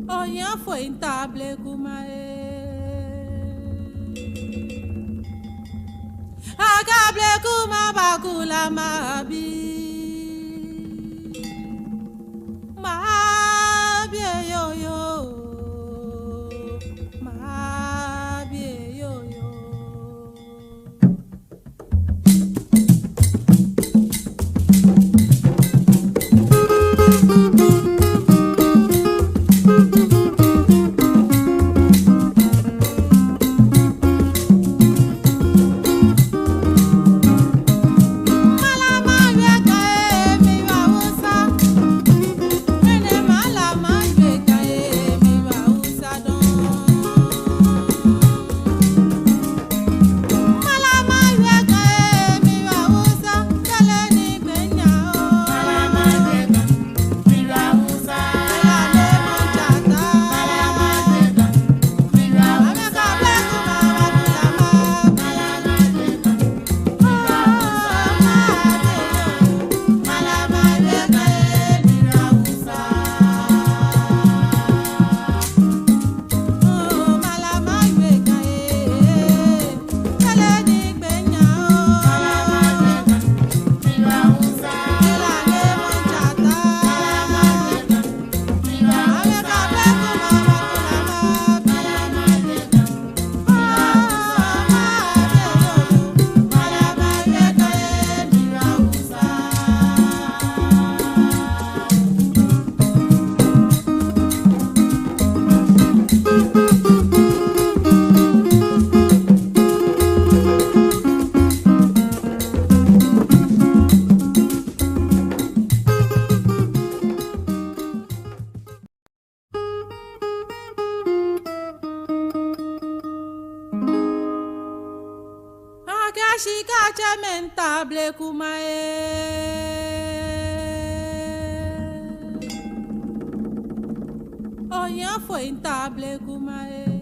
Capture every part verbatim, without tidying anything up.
Ohiafoi nta blekuma ee. Aka blekuma bakula mabi. Mabi eyoyo. Mabi eyoyo. Akɛ shika tsɛmɛi nta blekuma ee. Ohiafoi nta blekuma ee.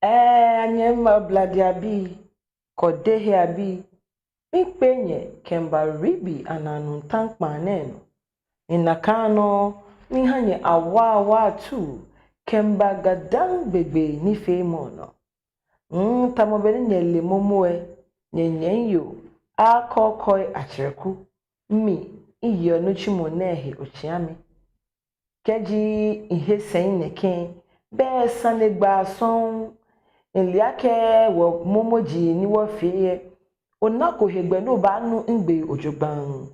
Ɛɛ, anyɛmimɛi Obladi abii, Kɔdehei abii, miikpee nyɛ kɛmiiba Ribi anaanuu taŋkpaa nɛɛ nɔ. Ni nakai nɔŋŋ miiha nyɛ awaa awaa atuu kɛmiiba Ga Dangme gbegbe nifeemɔ nɔ. Mm, tamɔ bɔ ni nyɛle momo lɛ, nyɛnyɛmi yoo Akɔkɔi Akyerɛku, mi, miyeɔ nitsumɔ nɛɛ he otsiami. Kɛji mihe sɛi nɛkɛ, bɛ sanegbaa sɔŋŋ. Mile akɛ wɔ momoji ni wɔfee lɛ, onako hegbɛ ni obaanu migbee jogbaŋŋ.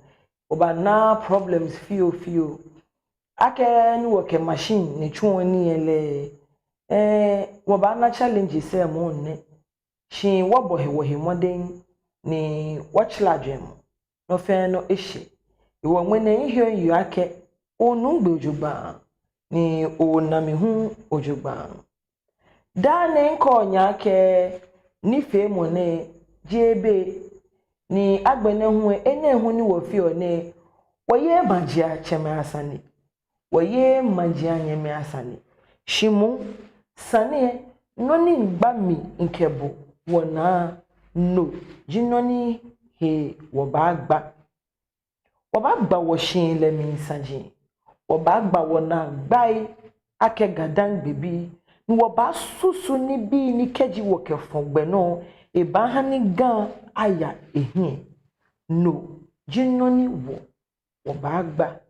Obaana problems fioo fioo. Akɛni wɔkɛ machine ni tsuɔ nii lɛ, eh, wɔbaana challenges lɛ moŋ nɛ. Shi wɔbɔ he wɔhe mɔdɛŋ ni wɔtsila jwɛŋmɔ. Nɔ fɛɛ nɔ eshɛ. Hewɔ ŋmɛnɛ miheɔ miyeɔ akɛ onu migbee jogbaŋŋ ni ona mi hu jogbaŋŋ. Daa nɛɛ mikɛɔ nyɛ akɛ nifeemɔ nɛɛ jeee béi, ni agbɛnɛ hu lɛ, enɛ hu ni wɔfeɔ nɛɛ, wɔyeee majiatsɛmɛi asane, wɔyeee majianyɛmɛi asane. Shi moŋ sane lɛ, nɔ ni gba mi kɛ bo wɔnaa, no ji nɔ ni he wɔbaagba. Wɔbaagba wɔshihilɛ mli saji. Wɔbaagba wɔnaagbai akɛ Ga-Dangme bii, ni wɔbaasusu nibii ni kɛji wɔkɛfɔ gbɛ nɔ lɛ, ebaaha ni Ga aya ehiɛ. No ji nɔ ni wɔ, wɔbaagba.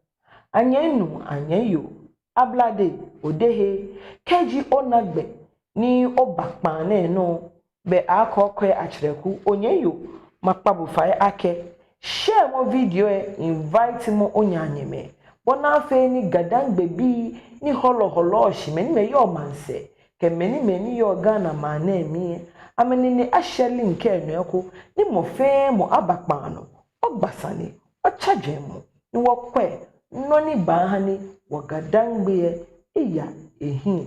Anyɛmi nuu, anyɛmi yoo, Ablade, odehe, kɛji ona gbɛ ni oba kpaa nɛɛ nɔ, bɛ Akɔkɔi Akyerɛku, onyɛmi yoo, makpa bo fai akɛ share mɔ video lɛ, invite mɔ onyɛmi anyɛmɛi, bɔ ni afee ni Ga-Dangme bii ni hɔlɔhɔlɔɔ shi, mɛi ni amɛyɔɔ maŋsɛɛ kɛ mɛi ni amɛyɔɔ Ghana maŋ nɛɛ mli lɛ, amɛnine ashɛ link lɛ nɔ eko, ni mɔ fɛɛ mɔ aba kpaa nɔ, wɔgba sane, wɔtsa jwɛŋmɔ, ni wɔkwɛ nɔ ni baaha ni wɔ Ga-Dangme lɛ aya ehiɛ.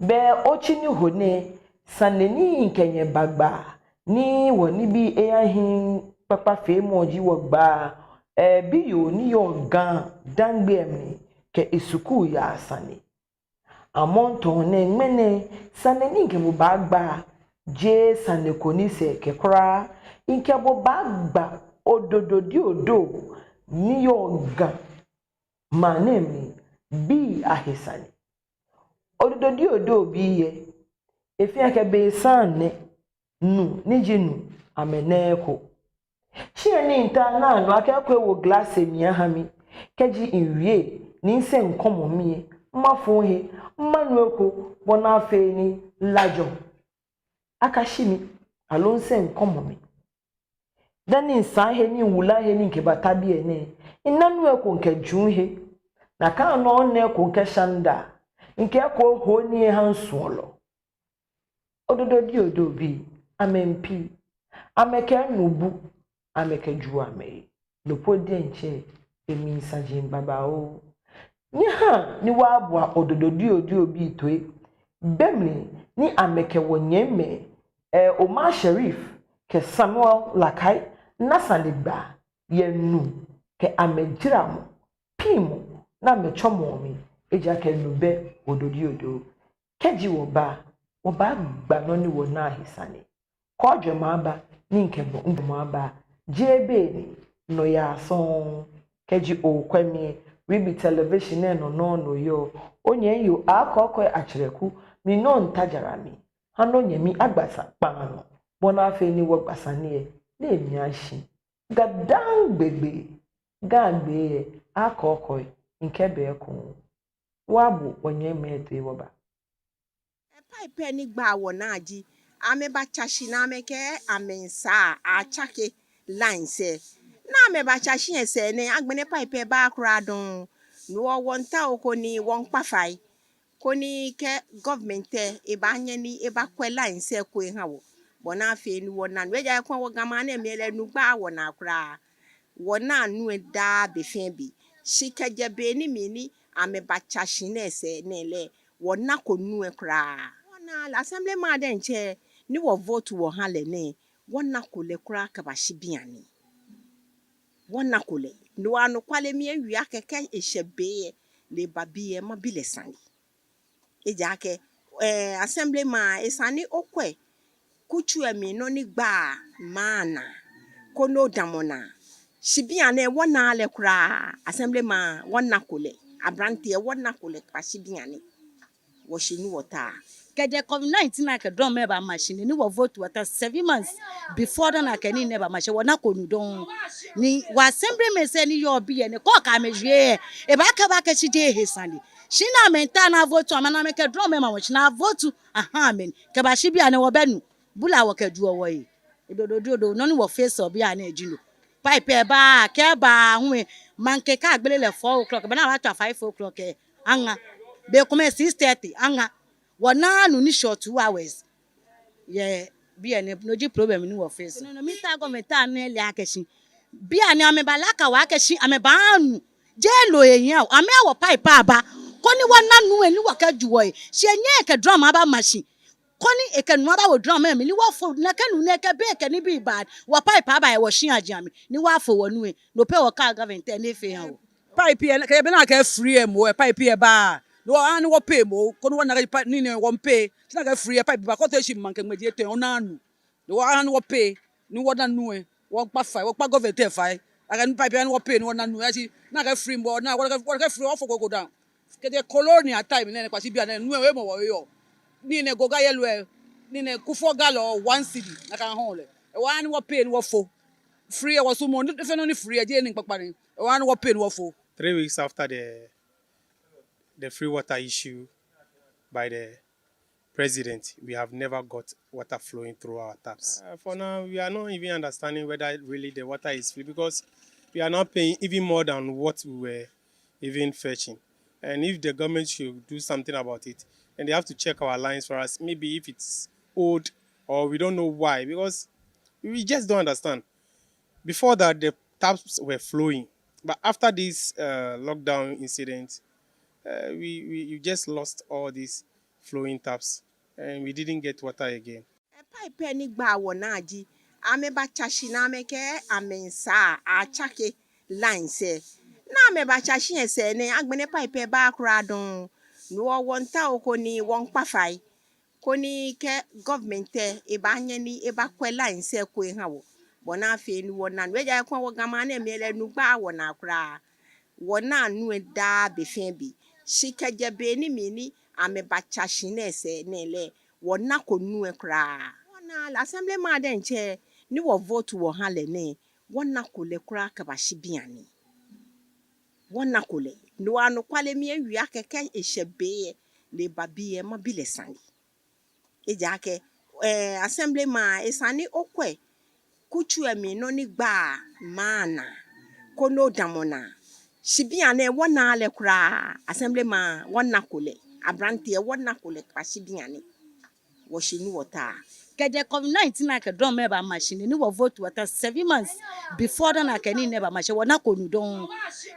Bɛ otsi ni ho nɛɛ, sane ni mikɛ nyɛ baagba, ni wɔnibii eya hiɛ kpakpa feemɔ ji wɔgbaa, eh, biyoo ni yɔɔ Ga-Dangme mli kɛ eskul yaa sane. Amrɔ nɛɛ ŋmɛnɛ, sane ni mikɛ bo baagba, jeee sane ko ni sɛɛ kɛɛ kwraa, mikɛ bo baagba Odododiodoo ni yɔɔ Ga maŋ nɛɛ mli bii ahe sane. Odododiodoo bii lɛ, efeɔ akɛ be saŋŋ nɛ, nu ni ji nu, amɛnaaa eko. Shi ni mita nɔ akɛ eko ewo glass mli aha mi, kɛji miwie ni misɛŋ kɔmɔ mli lɛ, mafo he, manu eko, bɔ ni afee ni lajɔ akashi mi, aloo misɛŋ kɔmɔ mli. Dani misaa he ni miwula he ni mikɛbata biɛ nɛɛ, mina nuu eko mikɛju he. Nakai nɔŋŋ mina eko mikɛshanda. Mikɛ eko eho nii eha misuɔlɔ. Odododiodoo bii, amɛmpi. Amɛkɛ nubu, amɛkɛju amɛhe. No po diɛŋtsɛ, emli saji babaoo. Nyɛhaa ni wɔbua Odododiodoo bii toi. Be mli ni amɛkɛ wɔnyɛmimɛi, eh, Omar Sharif kɛ Samuel Lakai na sanegbaa yɛ nu kɛ amɛjaramɔ, piŋmɔ ni amɛtsɔmɔ mli, ejaakɛ nu bɛ Odododiodoo. Kɛji wɔba, wɔbaagba nɔ ni wɔnaa he sane. Kɔɔjwɛŋmɔ aba, ni mikɛ bo jwɛŋmɔ aba, jeee béi ni, nɔyaa sɔŋŋ. Kɛji okwɛ mi, Ribi Television nɛɛ nɔ nɔŋŋ oyɔɔ, onyɛmi yoo Akɔkɔi Akyerɛku, mi nɔŋŋ mita jara mli. Ha ni onyɛmi agba sane kpaa nɔ, bɔ ni afee ni wɔgba sane lɛ, ni emli ashi. Ga-Dangme gbee, Ga gbee lɛ, Akɔkɔi, mikɛ bo ekoŋŋ. Wɔbu wɔnyɛmimɛi toi wɔba. Pipe ni gbaa wɔnaa ji, amɛbatsa shi ni amɛkɛɛ amɛmiisaa, atsake lines lɛ. Ni amɛbatsa shi lɛ sɛɛ nɛɛ, agbɛnɛ pipe lɛ baaa kwraa dɔŋŋ. No hewɔ wɔmiitao koni wɔmiikpa fai, koni kɛ government lɛ, ebaanyɛ ni ebakwɛ lines lɛ eko eha wɔ, bɔ ni afee ni wɔna nu. Ejaakɛ wɔ Ga maŋ nɛɛ mli lɛ, nu gbaaa wɔnaa kwraa. Wɔnaa nu lɛ daa be fɛɛ be. Shi kɛjɛ be ni mli ni amɛbatsa shi nɛɛ sɛɛ nɛɛ lɛ, wɔnako nu lɛ kwraa. Wɔnaa lɛ, assemblyman diɛŋtsɛ ni wɔ vote wɔha lɛ nɛɛ, wɔnako lɛ kwraa kɛbashi bianɛ. Wɔnako lɛ. No hewɔ anɔkwale miiwie akɛ kɛ eshɛ be lɛ, lɛ eba biɛ mabi lɛ sane. Ejaakɛ, eh, assemblyman, esa ni okwɛ kutso lɛ mli nɔ ni gbaa maŋ naa, koni odamɔ naa. Shi bianɛ wɔnaaa lɛ kwraa, assemblyman, wɔnako lɛ, aberante lɛ, wɔnako lɛ kɛbashi bianɛ. Wɔshi ni wɔta. Kɛjɛ covid nineteen akɛ drum lɛ ba machine ni wɔ vote water seven months before dani akɛ nii nɛɛ ba machine wɔnako nu dɔŋŋ. Ni wɔ assemblymen sɛɛ ni yɔɔ biɛ nɛɛ kɛ okɛ amɛ wie lɛ, ebaakɛɛ bo akɛ shi jeee ehe sane. Shi ni amɛmiitao ni a vote amɛ ni amɛkɛ drum lɛ ma machine ni a vote aha amɛ kɛbashi bianɛ wɔbɛ nu. Bula wɔkɛjuɔ wɔhe. Dodododo nɔ ni wɔ face-ɔ bianɛ ji no. Pipe lɛ baaa, kɛ ebaa hu lɛ, maŋkɛ kɛ agbele lɛ four o'clock, be ni abaatswa five o'clock lɛ, aŋa. Bei komɛi six thirty, aŋa. Wɔnaaa nu ni shɔ two hours. Yɛ biɛ nɛɛ, no ji problem ni wɔ face. No nɔ miitao government ata nɔ ele akɛ shi bianɛ amɛbalakaa wɔ akɛ shi amɛbaaha nu. Jeee loo ehiaa oo, amɛha wɔ pipe aba. Koni wɔna nu lɛ ni wɔkɛju wɔhe. Shi enyɛɛɛ ekɛ drum aba machine. Koni ekɛ nu abawo drum lɛ mli ni wɔfo, nɛkɛ nu nɛɛ kɛ bei kɛ nibii baa, wɔ pipe aba yɛ wɔshiaŋ amli ni wɔfo wɔnu lɛ. No pɛ wɔkɛɔ government ni efee eha wɔ. Pipe lɛ, kɛ be ni akɛɛ free lɛ moŋ lɛ, pipe lɛ baaa. Ni wɔha ni wɔ pay moŋ, koni wɔna akɛ pi-, nii nɛɛ wɔ pay. Shi ni akɛɛ free lɛ, pipe baaa, kɛ otee shi maŋkɛ ŋmɛji etɛ onaaa nu. Ni wɔha ni wɔ pay, ni wɔna nu lɛ, wɔkpa fai, wɔkpa government lɛ fai. Akɛ ni pipe lɛ ni wɔ pay ni wɔna nu lɛ, shi ni akɛɛ free moŋ, ni wɔkɛ, wɔkɛ free wɔfoko ko dã. Kɛjɛ colonial time nɛɛ kɛbashi bianɛ nu lɛ, wɔ moŋ wɔyɔɔ. Nii nɛɛ goga yellow lɛ, nii nɛɛ Kufuor galɔ one cedi, nakai ahɔɔ lɛ. Ewa ni wɔ pay ni wɔfo. Free lɛ wɔsumɔɔɔ, nɔ fɛɛ nɔ ni free lɛ jeee nii kpakpa ni. Ewa ni wɔ pay ni wɔfo. Three weeks after the, the free water issue by the president, we have never got water flowing through our taps. Uh, for now, we are not even understanding whether really the water is free because we are not paying even more than what we were even fetching. And if the government should do something about it, then they have to check our lines for us. Maybe if it's old or we don't know why, because we just don't understand. Before that, the taps were flowing. But after this, uh, lockdown incident, uh, we, we, you just lost all these flowing taps and we didn't get water again. Pipe lɛ ni gbaa wɔnaa ji, amɛbatsa shi ni amɛkɛɛ amɛmiisaa, atsake lines lɛ. Ni amɛbatsa shi lɛ sɛɛ nɛɛ, agbɛnɛ pipe lɛ baaa kwraa dɔŋŋ. No hewɔ wɔmiitao koni wɔmiikpa fai, koni kɛ government lɛ ebaanyɛ ni ebakwɛ lines lɛ eko eha wɔ. Bɔ ni afee ni wɔna nu. Ejaakɛ wɔ Ga maŋ nɛɛ mli lɛ nu gbaaa wɔnaa kwraa. Wɔnaa nu lɛ daa be fɛɛ be. Shi kɛjɛ be ni mli ni amɛbatsa shi nɛɛ sɛɛ nɛɛ lɛ, wɔnako nu lɛ kwraa. Wɔnaa lɛ assemblyman diɛŋtsɛ ni wɔ vote wɔha lɛ nɛɛ, wɔnako lɛ kwraa kɛbashi bianɛ. Wɔnako lɛ. No hewɔ anɔkwale miiwie akɛ kɛ eshɛ be lɛ, ni eba biɛ mabi lɛ sane. Ejaakɛ, eh, assemblyman, esa ni okwɛ kutsu lɛ mli nɔ ni gbaa maŋ naa, koni odamɔ naa. Shi bianɛ wɔnaaa lɛ kwraa, assemblyman, wɔnako lɛ, aberanteɛ, wɔnako lɛ kɛbashi bianɛ. Wɔshi ni wɔta. Kɛjɛ covid nineteen akɛ drum lɛ ba machine ni wɔ vote water seven months before dani akɛ nii nɛɛ ba machine wɔnako nu dɔŋŋ.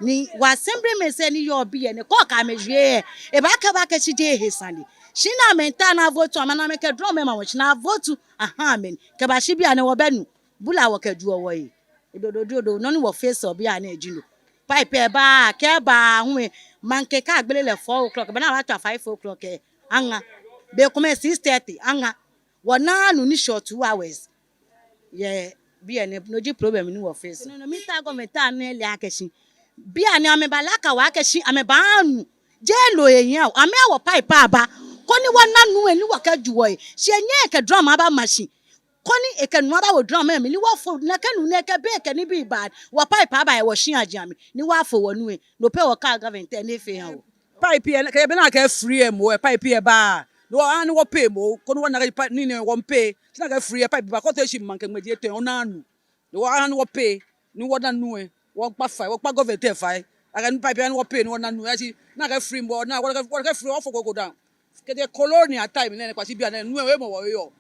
Ni wɔ assemblymen sɛɛ ni yɔɔ biɛ nɛɛ kɛ okɛ amɛ wie lɛ, ebaakɛɛ bo akɛ shi jeee ehe sane. Shi ni amɛmiitao ni a vote amɛ ni amɛkɛ drum lɛ ma machine ni a vote aha amɛ kɛbashi bianɛ wɔbɛ nu. Bula wɔkɛjuɔ wɔhe. Dodododo nɔ ni wɔ face-ɔ bianɛ ji no. Pipe lɛ baaa, kɛ ebaa hu lɛ, maŋkɛ kɛ agbele lɛ four o'clock, be ni abaatswa five o'clock lɛ, aŋa. Bei komɛi six thirty, aŋa. Wɔnaaa nu ni shɔ two hours. Yɛ biɛ nɛɛ, no ji problem ni wɔ face. No nɔ miitao government ata nɔ ele akɛ shi bianɛ amɛbalakaa wɔ akɛ shi amɛbaaha nu. Jeee loo ehiaa oo, amɛha wɔ pipe aba. Koni wɔna nu lɛ ni wɔkɛju wɔhe. Shi enyɛɛɛ ekɛ drum aba machine. Koni ekɛ nu abawo drum lɛ mli ni wɔfo, nɛkɛ nu nɛɛ kɛ bei kɛ nibii baa, wɔ pipe aba yɛ wɔshiaŋ amli ni wɔfo wɔnu lɛ. No pɛ wɔkɛɔ government ni efee eha wɔ. Pipe lɛ, kɛ be ni akɛɛ free lɛ moŋ lɛ, pipe lɛ baaa. Ni wɔha ni wɔ pay moŋ, koni wɔna akɛ pi-, nii nɛɛ wɔ pay. Shi ni akɛɛ free lɛ, pipe baaa, kɛ otee shi maŋkɛ ŋmɛji etɛ onaaa nu. Ni wɔha ni wɔ pay, ni wɔna nu lɛ, wɔkpa fai, wɔkpa government lɛ fai. Akɛ ni pipe lɛ ni wɔ pay ni wɔna nu lɛ, shi ni akɛɛ free moŋ, ni wɔkɛ, wɔkɛ free wɔfoko ko dã. Kɛjɛ colonial time nɛɛ kɛbashi bianɛ nu lɛ, wɔ moŋ wɔyɔɔ.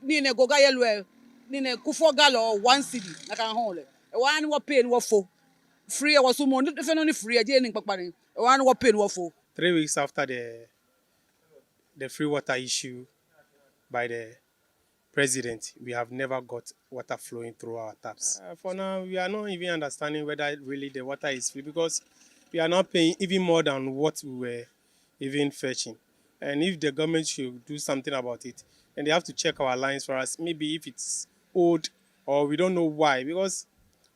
Nii nɛɛ goga yellow lɛ, nii nɛɛ Kufuor galɔ one cedi, nakai ahɔɔ lɛ. Ewa ni wɔ pay ni wɔfo. Free lɛ wɔsumɔɔɔ, nɔ fɛɛ nɔ ni free lɛ jeee nii kpakpa ni. Ewa ni wɔ pay ni wɔfo. Three weeks after the, the free water issue by the president, we have never got water flowing through our taps. Uh, for now, we are not even understanding whether really the water is free because we are not paying even more than what we were even fetching. And if the government should do something about it, then they have to check our lines for us. Maybe if it's old or we don't know why, because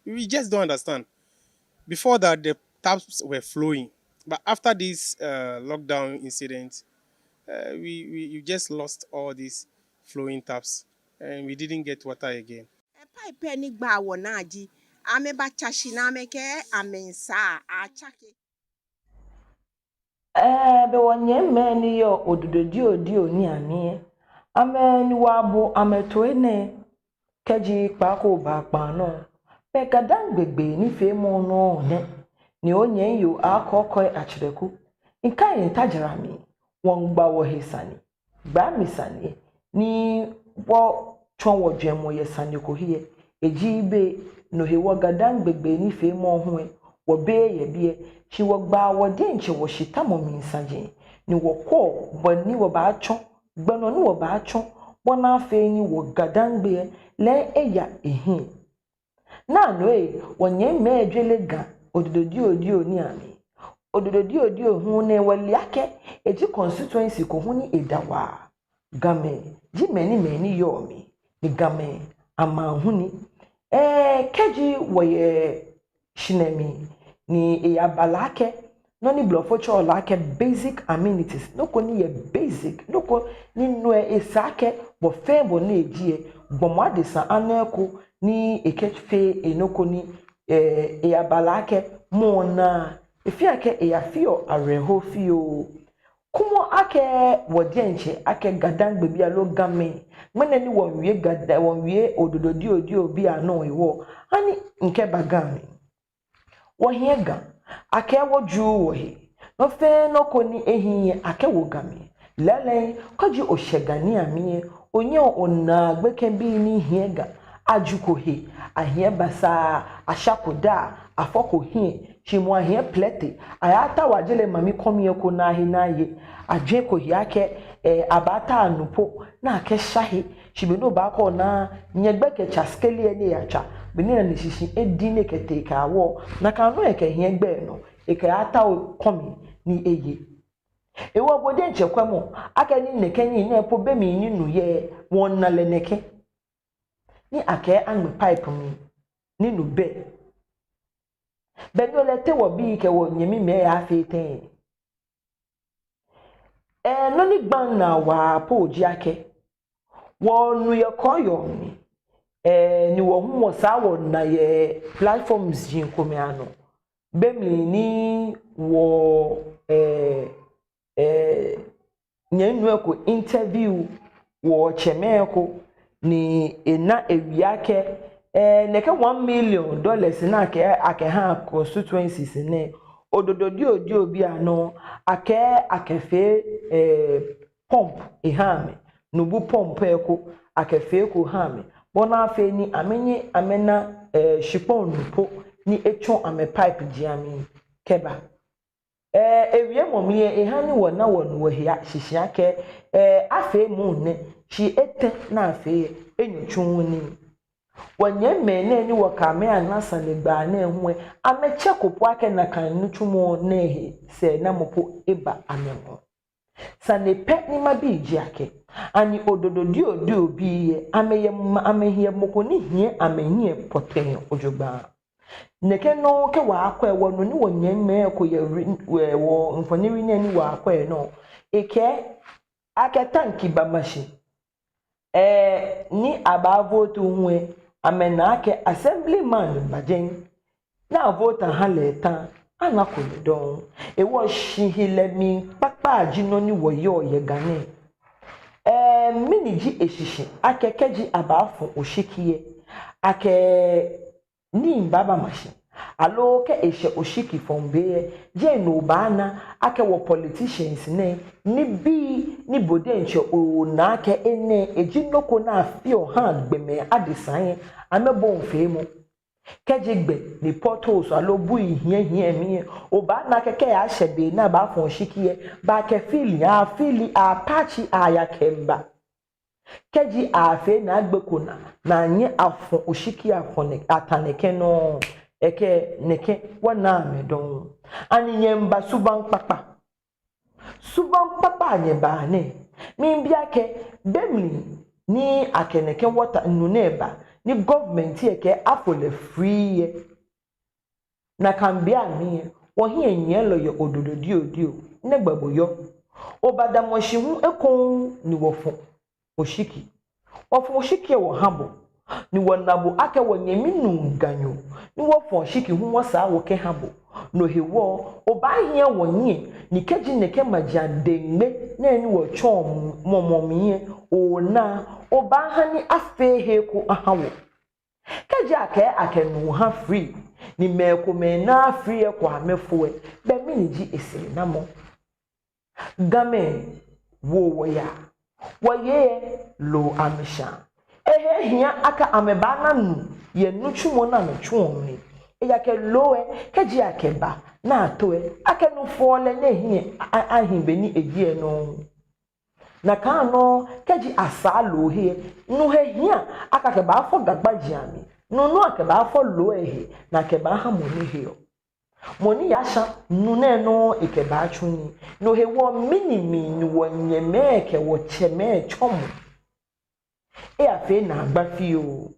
we just don't understand. Before that, the taps were flowing. But after this, uh, lockdown incident, Uh, we, we, we just lost all these flowing taps and we didn't get water again. Pipe ni gbaa wɔnaa ji, amɛbatsa shi ni amɛkɛɛ amɛnsa, atsake. Ɛɛ, be wɔnyɛmimɛi ni yɔɔ Odododiodioo nii amli lɛ, amɛ ni wɔbo amɛtoi nɛɛ kɛji kpaako ba kpaa nɔ, be GaDangme gbee nifeemɔ nɔ nɛ, ni onyɛmi yoo Akɔkɔi Akyerɛku, ŋkai nta jara mli, wɔŋgba wɔhe sane, gbaa mli sane, ni wɔtsɔɔ wɔjwɛŋmɔ yɛ sane ko he lɛ, eji be no hewɔ GaDangme gbee nifeemɔ hu lɛ, wɔbɛ yɛ biɛ, shi wɔgbaa wɔ diɛŋtsɛ wɔshitamɔ mli saji, ni wɔkwɛɔ bɔ ni wɔbaatsɔ, gbɛ nɔ ni wɔbaatsɔ, bɔ ni afee ni wɔ GaDangme lɛ, lɛ eya ehiɛ. Naa no ee, wɔnyɛmimɛi jwere Ga Odododiodioo nii amli. Odododiodioo hu nɛɛ wɔle akɛ, eji constituency ko hu ni eda waa. Gamɛi ji mɛi ni mɛi ni yɔɔ mli, ni Gamɛi amaŋ hu ni. Ɛɛ, kɛji wɔyɛ shihilɛ mli, ni eyaba lɛ akɛ, nɔ ni blɔfo tsɛɔ lɛ akɛ basic amenities, nɔ ko ni yɛ basic, nɔ ko ni no lɛ esa akɛ, bɔ fɛɛ bɔ ni eji lɛ, gbɔmɔ adesa ana eko, ni ekɛfee enɔ ko ni, ɛɛ, eyaba lɛ akɛ, mɔ naa, efee akɛ, eyafeɔ awerɛho fioo. Kwɛmɔ akɛ wɔ diɛŋtsɛ akɛ GaDangmebii aloo Gamɛi, ŋmɛnɛ ni wɔmiiwie Ga, wɔmiiwie Odododiodioo bii anɔ hewɔ, hani ŋkɛba Ga mli. Wɔhiɛ Ga, akɛ wɔju wɔhe. Nɔ fɛɛ nɔ ko ni ehiii lɛ akɛ wɔ Ga mli. Lɛɛlɛŋ, kɛji oshɛ Ga nii amli lɛ, onyɛɔ onaa gbekɛbii ni hiɛ Ga. Ajuko he, ahiɛ basaa, ashako daa, afɔko hiɛ, shi moŋ ahiɛ plɛte, ayatao ajele mami kɔmi eko ni ahe ni aye, ajwɛŋko he akɛ, ɛɛ, abaatao nu po ni akɛsha he, shi be ni obaakɔ naa, nyɛ gbɛ kɛ tsa sikeli lɛ ni eyatswa, be ni ena ni shishi edi ni ekɛtee kɛ awɔ, nakai nɔŋŋ ekɛhiɛ gbɛ lɛ nɔ, ekɛyatao kɔmi ni eye. Hewɔ bo diɛŋtsɛ kwɛmɔ, akɛni nɛkɛ nii nɛɛ po be mli ni nu yɛ, wɔna lɛ nɛkɛ. Ni akɛɛ aŋmɛ pipe mli, ni nu bɛ. Be ni ole te wɔbii kɛ wɔnyɛmimɛi yaafee tɛŋŋ? Ɛɛ, nɔ ni gbaaa minaa waa po ji akɛ, wɔnu yɛ kɔɔyɔɔ mli, ɛɛ, ni wɔ hu wɔsaa wɔna yɛ platforms jiŋ komɛi anɔ. Be mli ni wɔ, ɛɛ, ɛɛ, nyɛminuu eko interview wɔtsɛmɛi eko ni ena ewie akɛ, ɛɛ, nɛkɛ one million dollars ni akɛɛ akɛha constituencies nɛɛ, Odododiodioo bii anɔ, akɛɛ akɛfee, ɛɛ, pump eha amɛ, nubu pump eko, akɛfee eko ha amɛ, bɔ ni afee ni amɛnyɛ amɛna, ɛɛ, shikpɔŋ nu po ni etsɔ amɛ pipe ji amli kɛba. Ɛɛ, ewiemɔ mli lɛ, eha ni wɔna wɔnu wɔhe shishi akɛ, ɛɛ, afee mɔ nɛ, shi etɛ ni afee lɛ, enyɔ tsuuu nii. Wɔnyɛmimɛi nɛɛ ni wɔkɛ amɛ ana sanegbaa nɛɛ hu lɛ, amɛtsɛko po akɛ nakai nitsumɔ nɛɛ he sɛɛnamɔ po eba amɛŋɔɔ. Sane pɛ ni mabi ji akɛ, ani Odododiodioo bii lɛ, amɛyɛ ma, amɛhiɛ mɔ ko ni hiɛ amɛhiɛ pɔtɛɛ jogbaŋŋ? Nɛkɛ nɔŋŋ kɛ wɔkwɛ wɔnu ni wɔnyɛmimɛi ko yɛ ri, wɔ, wɔ mfoniri nɛɛ ni wɔkwɛ nɔ, ekɛɛ akɛ tanki ba machine. Ɛɛ, ni abaa vote hu lɛ, amɛna akɛ assemblyman ba jɛi, ni a vote aha lɛ ta, anako lɛ dɔŋŋ. Hewɔ shihilɛ mli kpakpa ji nɔ ni wɔyɔɔ yɛ Ga nɛɛ. Ɛɛ, mɛni ji eshishi akɛ kɛji abaafɔ oshiki lɛ, akɛ nii baaba machine, aloo kɛ eshɛ oshiki fɔŋ be lɛ, jɛi ni obaana akɛ wɔ politicians nɛɛ, nibii ni bo diɛŋtsɛ ona akɛ enɛ eji nɔ ko ni afeɔ haa gbɔmɛi adesai lɛ, amɛbɔi feemɔ. Kɛji gbɛ ni potholes aloo bui hiɛhiɛ mli lɛ, obaana akɛ kɛ eshɛ be ni abaafɔ oshiki lɛ, baakɛ fill, a fill, a patch, aya kɛmiiba. Kɛji afee ni agbeko naa, ni anyɛ afɔ oshiki afɔ nɛ, ata nɛkɛ nɔ, ekɛɛ nɛkɛ wɔnaaa amɛ dɔŋŋ. Ani nyɛmiiba subaŋ kpakpa? Subaŋ kpakpa nyɛbaa nɛ. Miibi akɛ, be mli ni akɛ nɛkɛ water nu nɛɛ ba, ni government lɛ kɛɛ afɔ lɛ free lɛ, nakai bei amli lɛ, wɔhiɛnyiɛlɔ yɛ Odododiodioo, nɛgbɛ bo yɔɔ? Obadamɔ shi hu ekoŋŋ ni wɔfɔ oshiki. Wɔfɔ oshiki wɔha bo, ni wɔna bo akɛ wɔnyɛmi nuu Ganyo, ni wɔfɔ oshiki hu wɔsaa wɔkɛha bo. No hewɔ, obaahiɛ wɔnyiɛ, ni kɛji nɛkɛ majiaŋ deŋme nɛɛ ni wɔtsɔɔ mɔmɔ mli lɛ, ona, obaaha ni afee he ko aha wɔ. Kɛji akɛɛ akɛ nuu ha free, ni mɛi komɛi naaa free lɛ kwraa amɛfo lɛ, bɛ mɛni ji esaanamɔ? Gamɛi, wo wɔyaa. Wɔyei lɛ, loo amɛshãa. Ehe hiaa akɛ amɛbaana nu yɛ nitsumɔ ni amɛtsuɔ mli. Ejaakɛ loo lɛ, kɛji akɛba ni ato lɛ, akɛ nu fɔɔ lɛ ni ehiɛ a- ahi be ni eji lɛ nɔŋŋ. Nakai nɔŋŋ, kɛji asaa loo he lɛ, nu he hiaa akɛ akɛbaafɔ gagbaji amli. No nɔŋŋ akɛbaafɔ loo lɛ he, ni akɛbaaha mɔ ni heɔ. Mɔ ni yashã nu nɛɛ nɔŋŋ ekɛbaatsu nii. No hewɔ mɛni mli ni wɔnyɛmɛi kɛ wɔtsɛmɛi tsɔmɔ? Eyafee naagba fioo.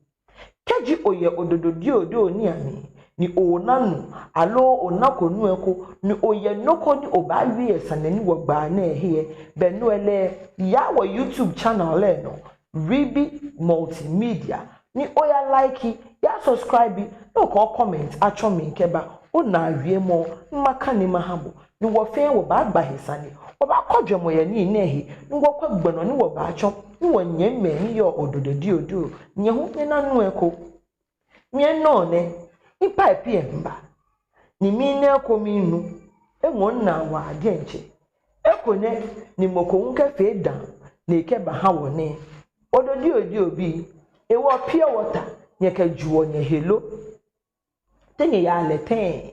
Kɛji oyɛ Ododo Diodio niiamli, ni ona nu, aloo onako nu lɛ eko, ni oyɛ nɔ ko ni obaawie yɛ sane ni wɔgbaa nɛɛ he lɛ, bɛ no lɛ, yaa wɔ YouTube channel lɛ nɔ, Ribi Multimedia, ni oya like, ya subscribe, ni okɔ comment atsɔ mli kɛba, onaa wiemɔ, ni makane maha bo, ni wɔ fɛɛ wɔbaagba he sane, wɔbaakɔ jwɛŋmɔ yɛ nii nɛɛ he, ni wɔkwɛ gbɛ nɔ ni wɔbaatsɔ, ni wɔnyɛmimɛi ni yɔɔ Ododo Diodio, nyɛ hu nyɛna nu lɛ eko. Miɛ nɔ nɛ, ni pipe lɛ miiba, ni mina eko minu, eŋɔɔ minaa waa diɛŋtsɛ. Eko nɛ, ni mɔ ko hu kɛfee dãa, ni ekɛbaha wɔ nɛɛ. Ododo Diodio bii, ewɔ pure water, nyɛkɛjuɔ nyɛhe lo? Te nyɛyaa lɛ tɛŋŋ?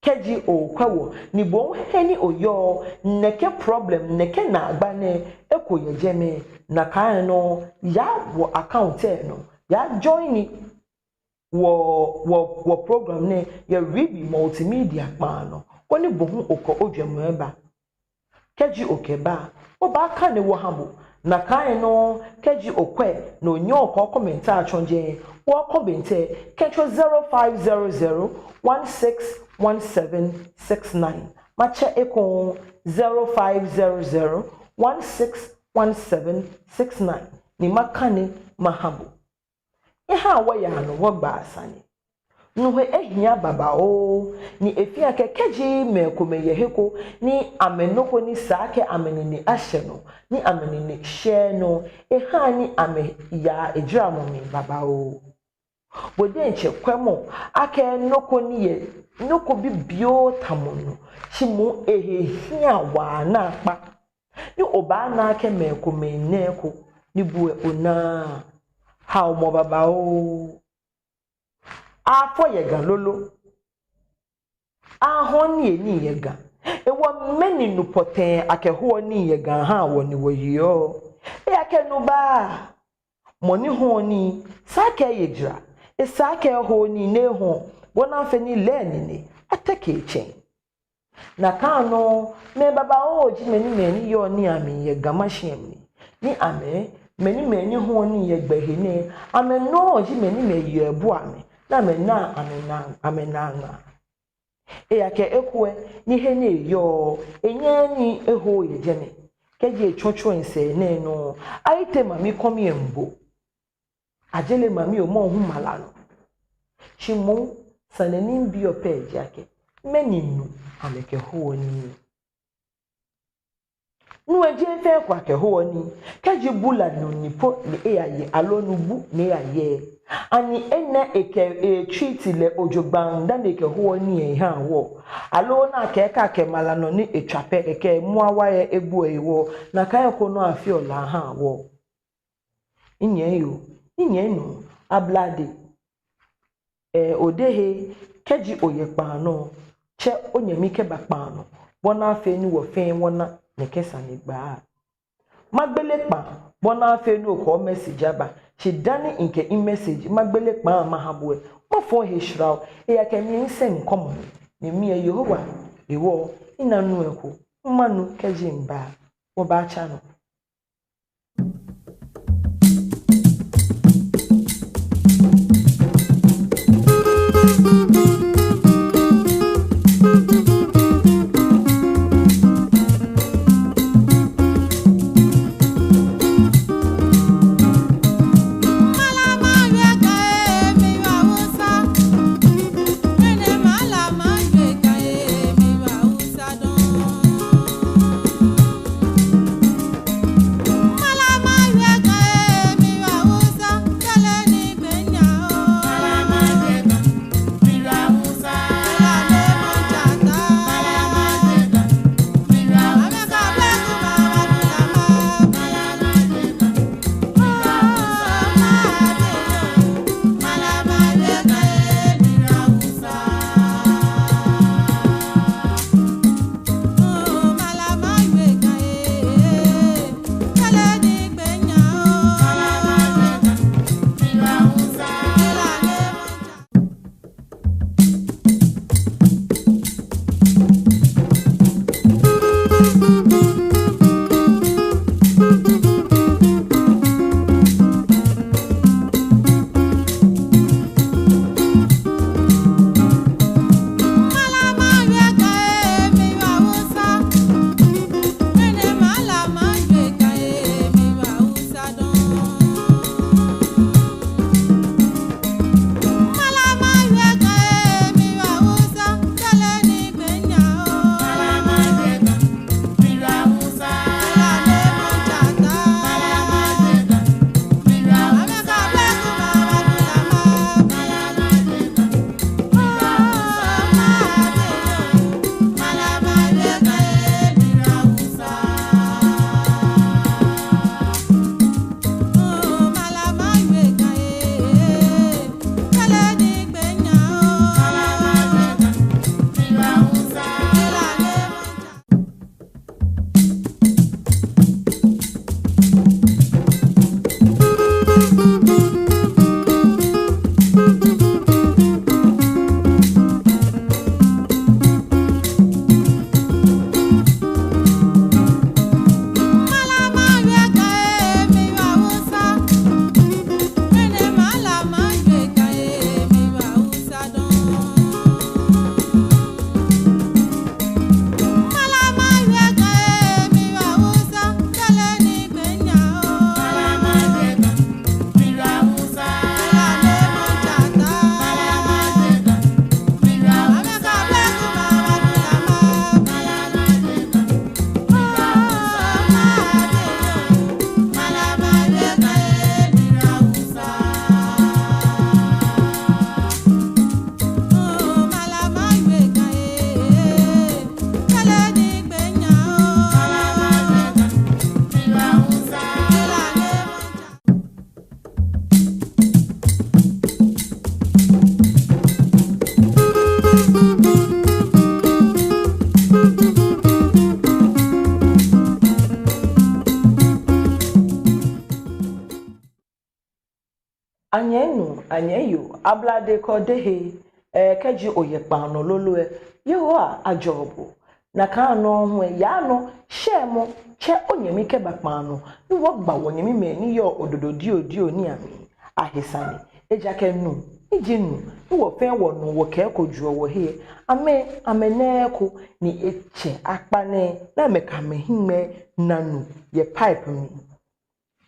Kɛji okwɛ wɔ, ni bo hu he ni oyɔɔ, nɛkɛ problem, nɛkɛ naagba nɛɛ, eko yɛ jɛmɛ, nakai nɔŋŋ, yaa wɔ account lɛ nɔ, ya join wɔ, wɔ, wɔ program nɛɛ yɛ Ribi Multimedia kpaa nɔ, koni bo hu okɔ ojwɛŋmɔ aba. Kɛji okɛba, obaakane wɔha bo. Nakai nɔŋŋ, kɛji okwɛ, ni onyɛɛɛ okɔ comment atsɔ jɛi, wɔ comment lɛ kɛtsɔ zero five zero zero one six one seven six nine. Matsɛ ekoŋŋ, zero five zero zero one six one seven six nine. Ni makane maha bo. Ehaa wɔyaa nɔ wɔgbaa sane. Nu he ehiaa babaoo, ni efeɔ akɛ kɛji mɛi komɛi yɛ he ko, ni amɛnɔ ko ni sa akɛ amɛnine ashɛ nɔ, ni amɛnine shɛɛɛ nɔ, ehaa ni amɛyaa ejaramɔ mli babaoo. Bo diɛŋtsɛ kwɛmɔ akɛ nɔ ko ni yɛ, nɔ ko bibioo tamɔ nu, shi moŋ ehe hiaa waa naakpa. Ni obaana akɛ mɛi komɛi nɛ eko, ni bo lɛ onaaa. Haomɔ babaoo. Afɔ yɛ Ga lolo. Ahɔɔ nii yɛ nii yɛ Ga. Ewɔ mɛni nu pɔtɛɛ akɛhoɔ nii yɛ Ga haa wɔ ni wɔyeɔ? Ejaakɛ nu baaa. Mɔ ni hɔɔ nii, esa akɛ eye jara. Esa akɛ ehoɔ nii ni ehɔɔ, bɔ ni afee ni lɛ nine ateke etsɛŋ. Nakai nɔŋŋ, mɛi babaoo ji mɛi ni, mɛi ni yɔɔ niiamli yɛ Ga Mashie mli. Ni amɛ, mɛi ni, mɛi ni hɔɔ nii yɛ gbɛhe nɛɛ, amɛnɔ ji mɛi ni mɛi yɛ bua mli. Ni amɛnaa, amɛnaa, amɛnaa ŋaa. Ejaakɛ eko lɛ, ni he ni eyɔɔ, enyɛɛɛ nii ehooo yɛ jɛmɛ. Kɛji etsɔtsɔ esɛɛ nɛɛ nɔ, ayitee mami kɔmi embo. Ajele mami omɔ hu mala nɔ. Shi moŋ sane ni mibiɔ pɛ ji akɛ, mɛni nu amɛkɛhoɔ nii? Nu lɛ jeee fɛɛ eko akɛhoɔ nii. Kɛji bula nu ni po ni eyaye, aloo nubu ni eyaye, ani enɛ ekɛ, e-treat lɛ jogbaŋŋ dani ekɛhoɔ nii ehaa wɔ? Aloo nakai akɛ mala nɔ ni etswa pɛ, ekɛ mɔ awa yɛ ebu ewo, nakai eko nɔ afeɔ lɛ ahaa wɔ? Minyɛ yoo, minyɛ nuu, ablade, ee, odehe, kɛji oyɛ kpaa nɔ, tsɛ onyɛmi kɛba kpaa nɔ, bɔ ni afee ni wɔ fɛɛ wɔna nɛkɛ sanegbaa. Magbele kpaa, bɔ ni afee ni okɔ message aba, shi dani mikɛ message, magbele kpaa maha bo lɛ, mafo he shra o, ejaakɛ mi lɛ misɛŋ kɔmɔ ni, ni mi lɛ Yehowa hewɔ, mina nu lɛ eko, manu kɛji miba, wɔbaatsa nɔ. Anyɛmi nuu, anyɛmi yoo, ablade kɛ odehe, ɛɛ, kɛji oyɛ kpaa nɔ lolo lɛ, Yehowa ajɔɔ bo. Nakai nɔŋŋ hu lɛ, yaa nɔ, shɛmɔ, tsɛ onyɛmi kɛba kpaa nɔ, ni wɔgba wɔnyɛmimɛi ni yɔɔ ododo dioo dioo nii amli ahe sane. Ejaakɛ nu, ni ji nu, ni wɔ fɛɛ wɔnu wɔkɛɛ eko juɔ wɔhe lɛ, amɛ, amɛnaa eko, ni etsɛ akpa nɛɛ, ni amɛkɛ amɛhiŋmɛi na nu yɛ pipe mli.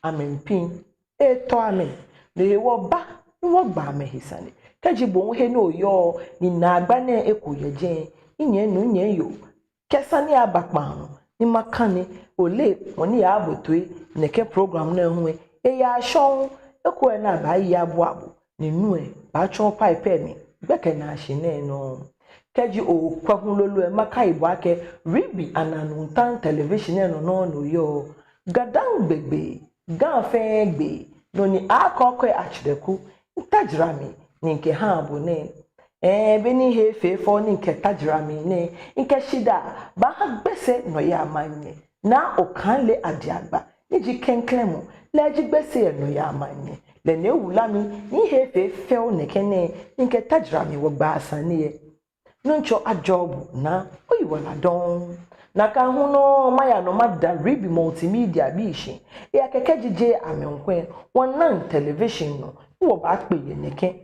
Amɛmiipiŋ, etɔ amɛ. No hewɔ ba, ni wɔgba amɛhe sane. Kɛji bo hu he ni oyɔɔ, ni naagba nɛɛ eko yɛ jɛi, minyɛmi nuu, minyɛmi yoo, kɛ sane lɛ aba kpaa nɔ, ni makane, ole mɔ ni yaa bo toi, nɛkɛ program nɛɛ hu lɛ, eyaa shɔŋŋ, ekolɛ ni abaaye abua bo, ni nu lɛ baatsɔ pipe lɛ mli, gbɛkɛ naashi nɛɛ nɔŋŋ. Kɛji okwɛ hu lolo lɛ, makai bo akɛ, Ribi Ananu Ntan Television lɛ nɔ nɔŋŋ ni oyɔɔ. GaDangme gbee, Ga fɛɛ gbee, nɔ ni akɔkɔɔ atsirɛku, mitajra mli, ni mikɛhaa bo nɛɛ. Ɛɛ, be ni mihe fee fɛo ni mikɛtajra mli nɛɛ, mikɛ shidaa baaha Gbese nɔyaa manyɛ, Naa Okaile Adiagba, ni ji klɛŋklɛŋ mɔ, lɛ ji Gbese nɔyaa manyɛ, lɛ ni ewula mi, ni mihe fee fɛo nɛkɛ nɛɛ, ni mikɛtajra mli wɔgbaa sane lɛ. Nuŋtsɔ ajɔɔ bo Naa, oyiwaladɔŋŋ. Nakai hu nɔŋŋ maya nɔ mada Ribi Multimedia bii shi, ejaakɛ kɛji jeee amɛ ŋkwɛ, wɔnaŋ television nɔ, ni wɔbaakpe yɛ nɛkɛ.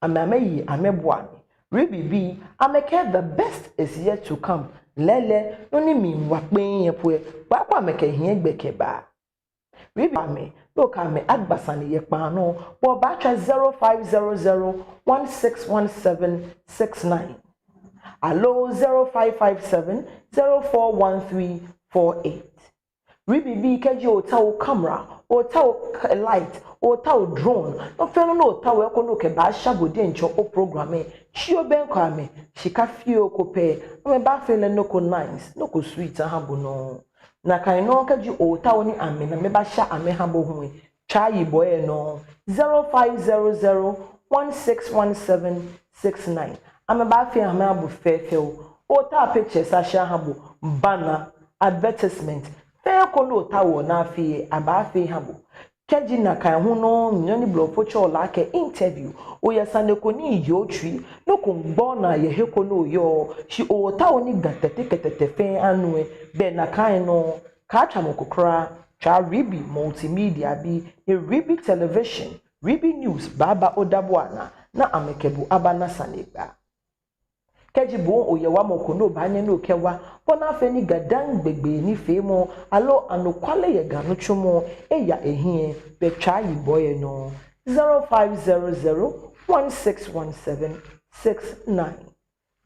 Amɛ, amɛyi, amɛbua mi. Ribi bii, amɛkɛɛ the best is yet to come. Lɛɛlɛŋ, nɔ ni miiwa kpee yɛ po lɛ, kpaako amɛkɛhiɛ gbɛ kɛba. Ribi amɛ, ni okɛ amɛ agba sane yɛ kpaa nɔ, bo obaatswa zero five zero zero one six one seven six nine. Aloo zero five five seven zero four one three four eight. Ribi bii, kɛji ootao camera, ootao k-, light, ootao drone, nɔ fɛɛ nɔ ni ootao eko ni okɛbaasha bo diɛŋtsɛ o program lɛ, tsi obɛŋkɛ amɛ, shika fioo ko pɛ, amɛbaafee lɛ nɔ ko nice, nɔ ko sweet aha bo nɔŋŋ. Nakai nɔŋŋ kɛji ootao ni amɛ ni amɛbaasha amɛha bo hu lɛ, tswa yibɔ lɛ nɔ, zero five zero zero one six one seven six nine. Amɛbaafee amɛha bo fɛfɛo. Ootao pictures ashɛ aha bo, banner, advertisement, fɛɛ ko ni ootao ni afee lɛ, abaafee aha bo. Kɛji nakai hu nɔŋŋ, nɔ ni blɔfo tsɛɔ lɛ akɛ interview, oyɛ sane ko ni yeɔ otsui, nɔ ko miigba onaa yɛ he ko ni oyɔɔ, shi ootao ni Ga tɛtɛ kɛ tɛtɛ fɛɛ anu lɛ, belɛ nakai nɔŋŋ, kaatswa mɔ ko kwraa, tswa Ribi Multimedia bii, ni Ribi Television, Ribi News baaba odabɔ anaa, ni amɛkɛ bo abana sanegbaa. Kɛji bo oyɛ wamɔ ko ni obaanyɛ ni okɛwa, bɔ ni afee ni GaDangme gbee nifeemɔ, aloo anɔkwale yɛ Ga nitsumɔ, eya ehiɛ, belɛ tswa yibɔ lɛ nɔ, zero five zero zero one six one seven six nine,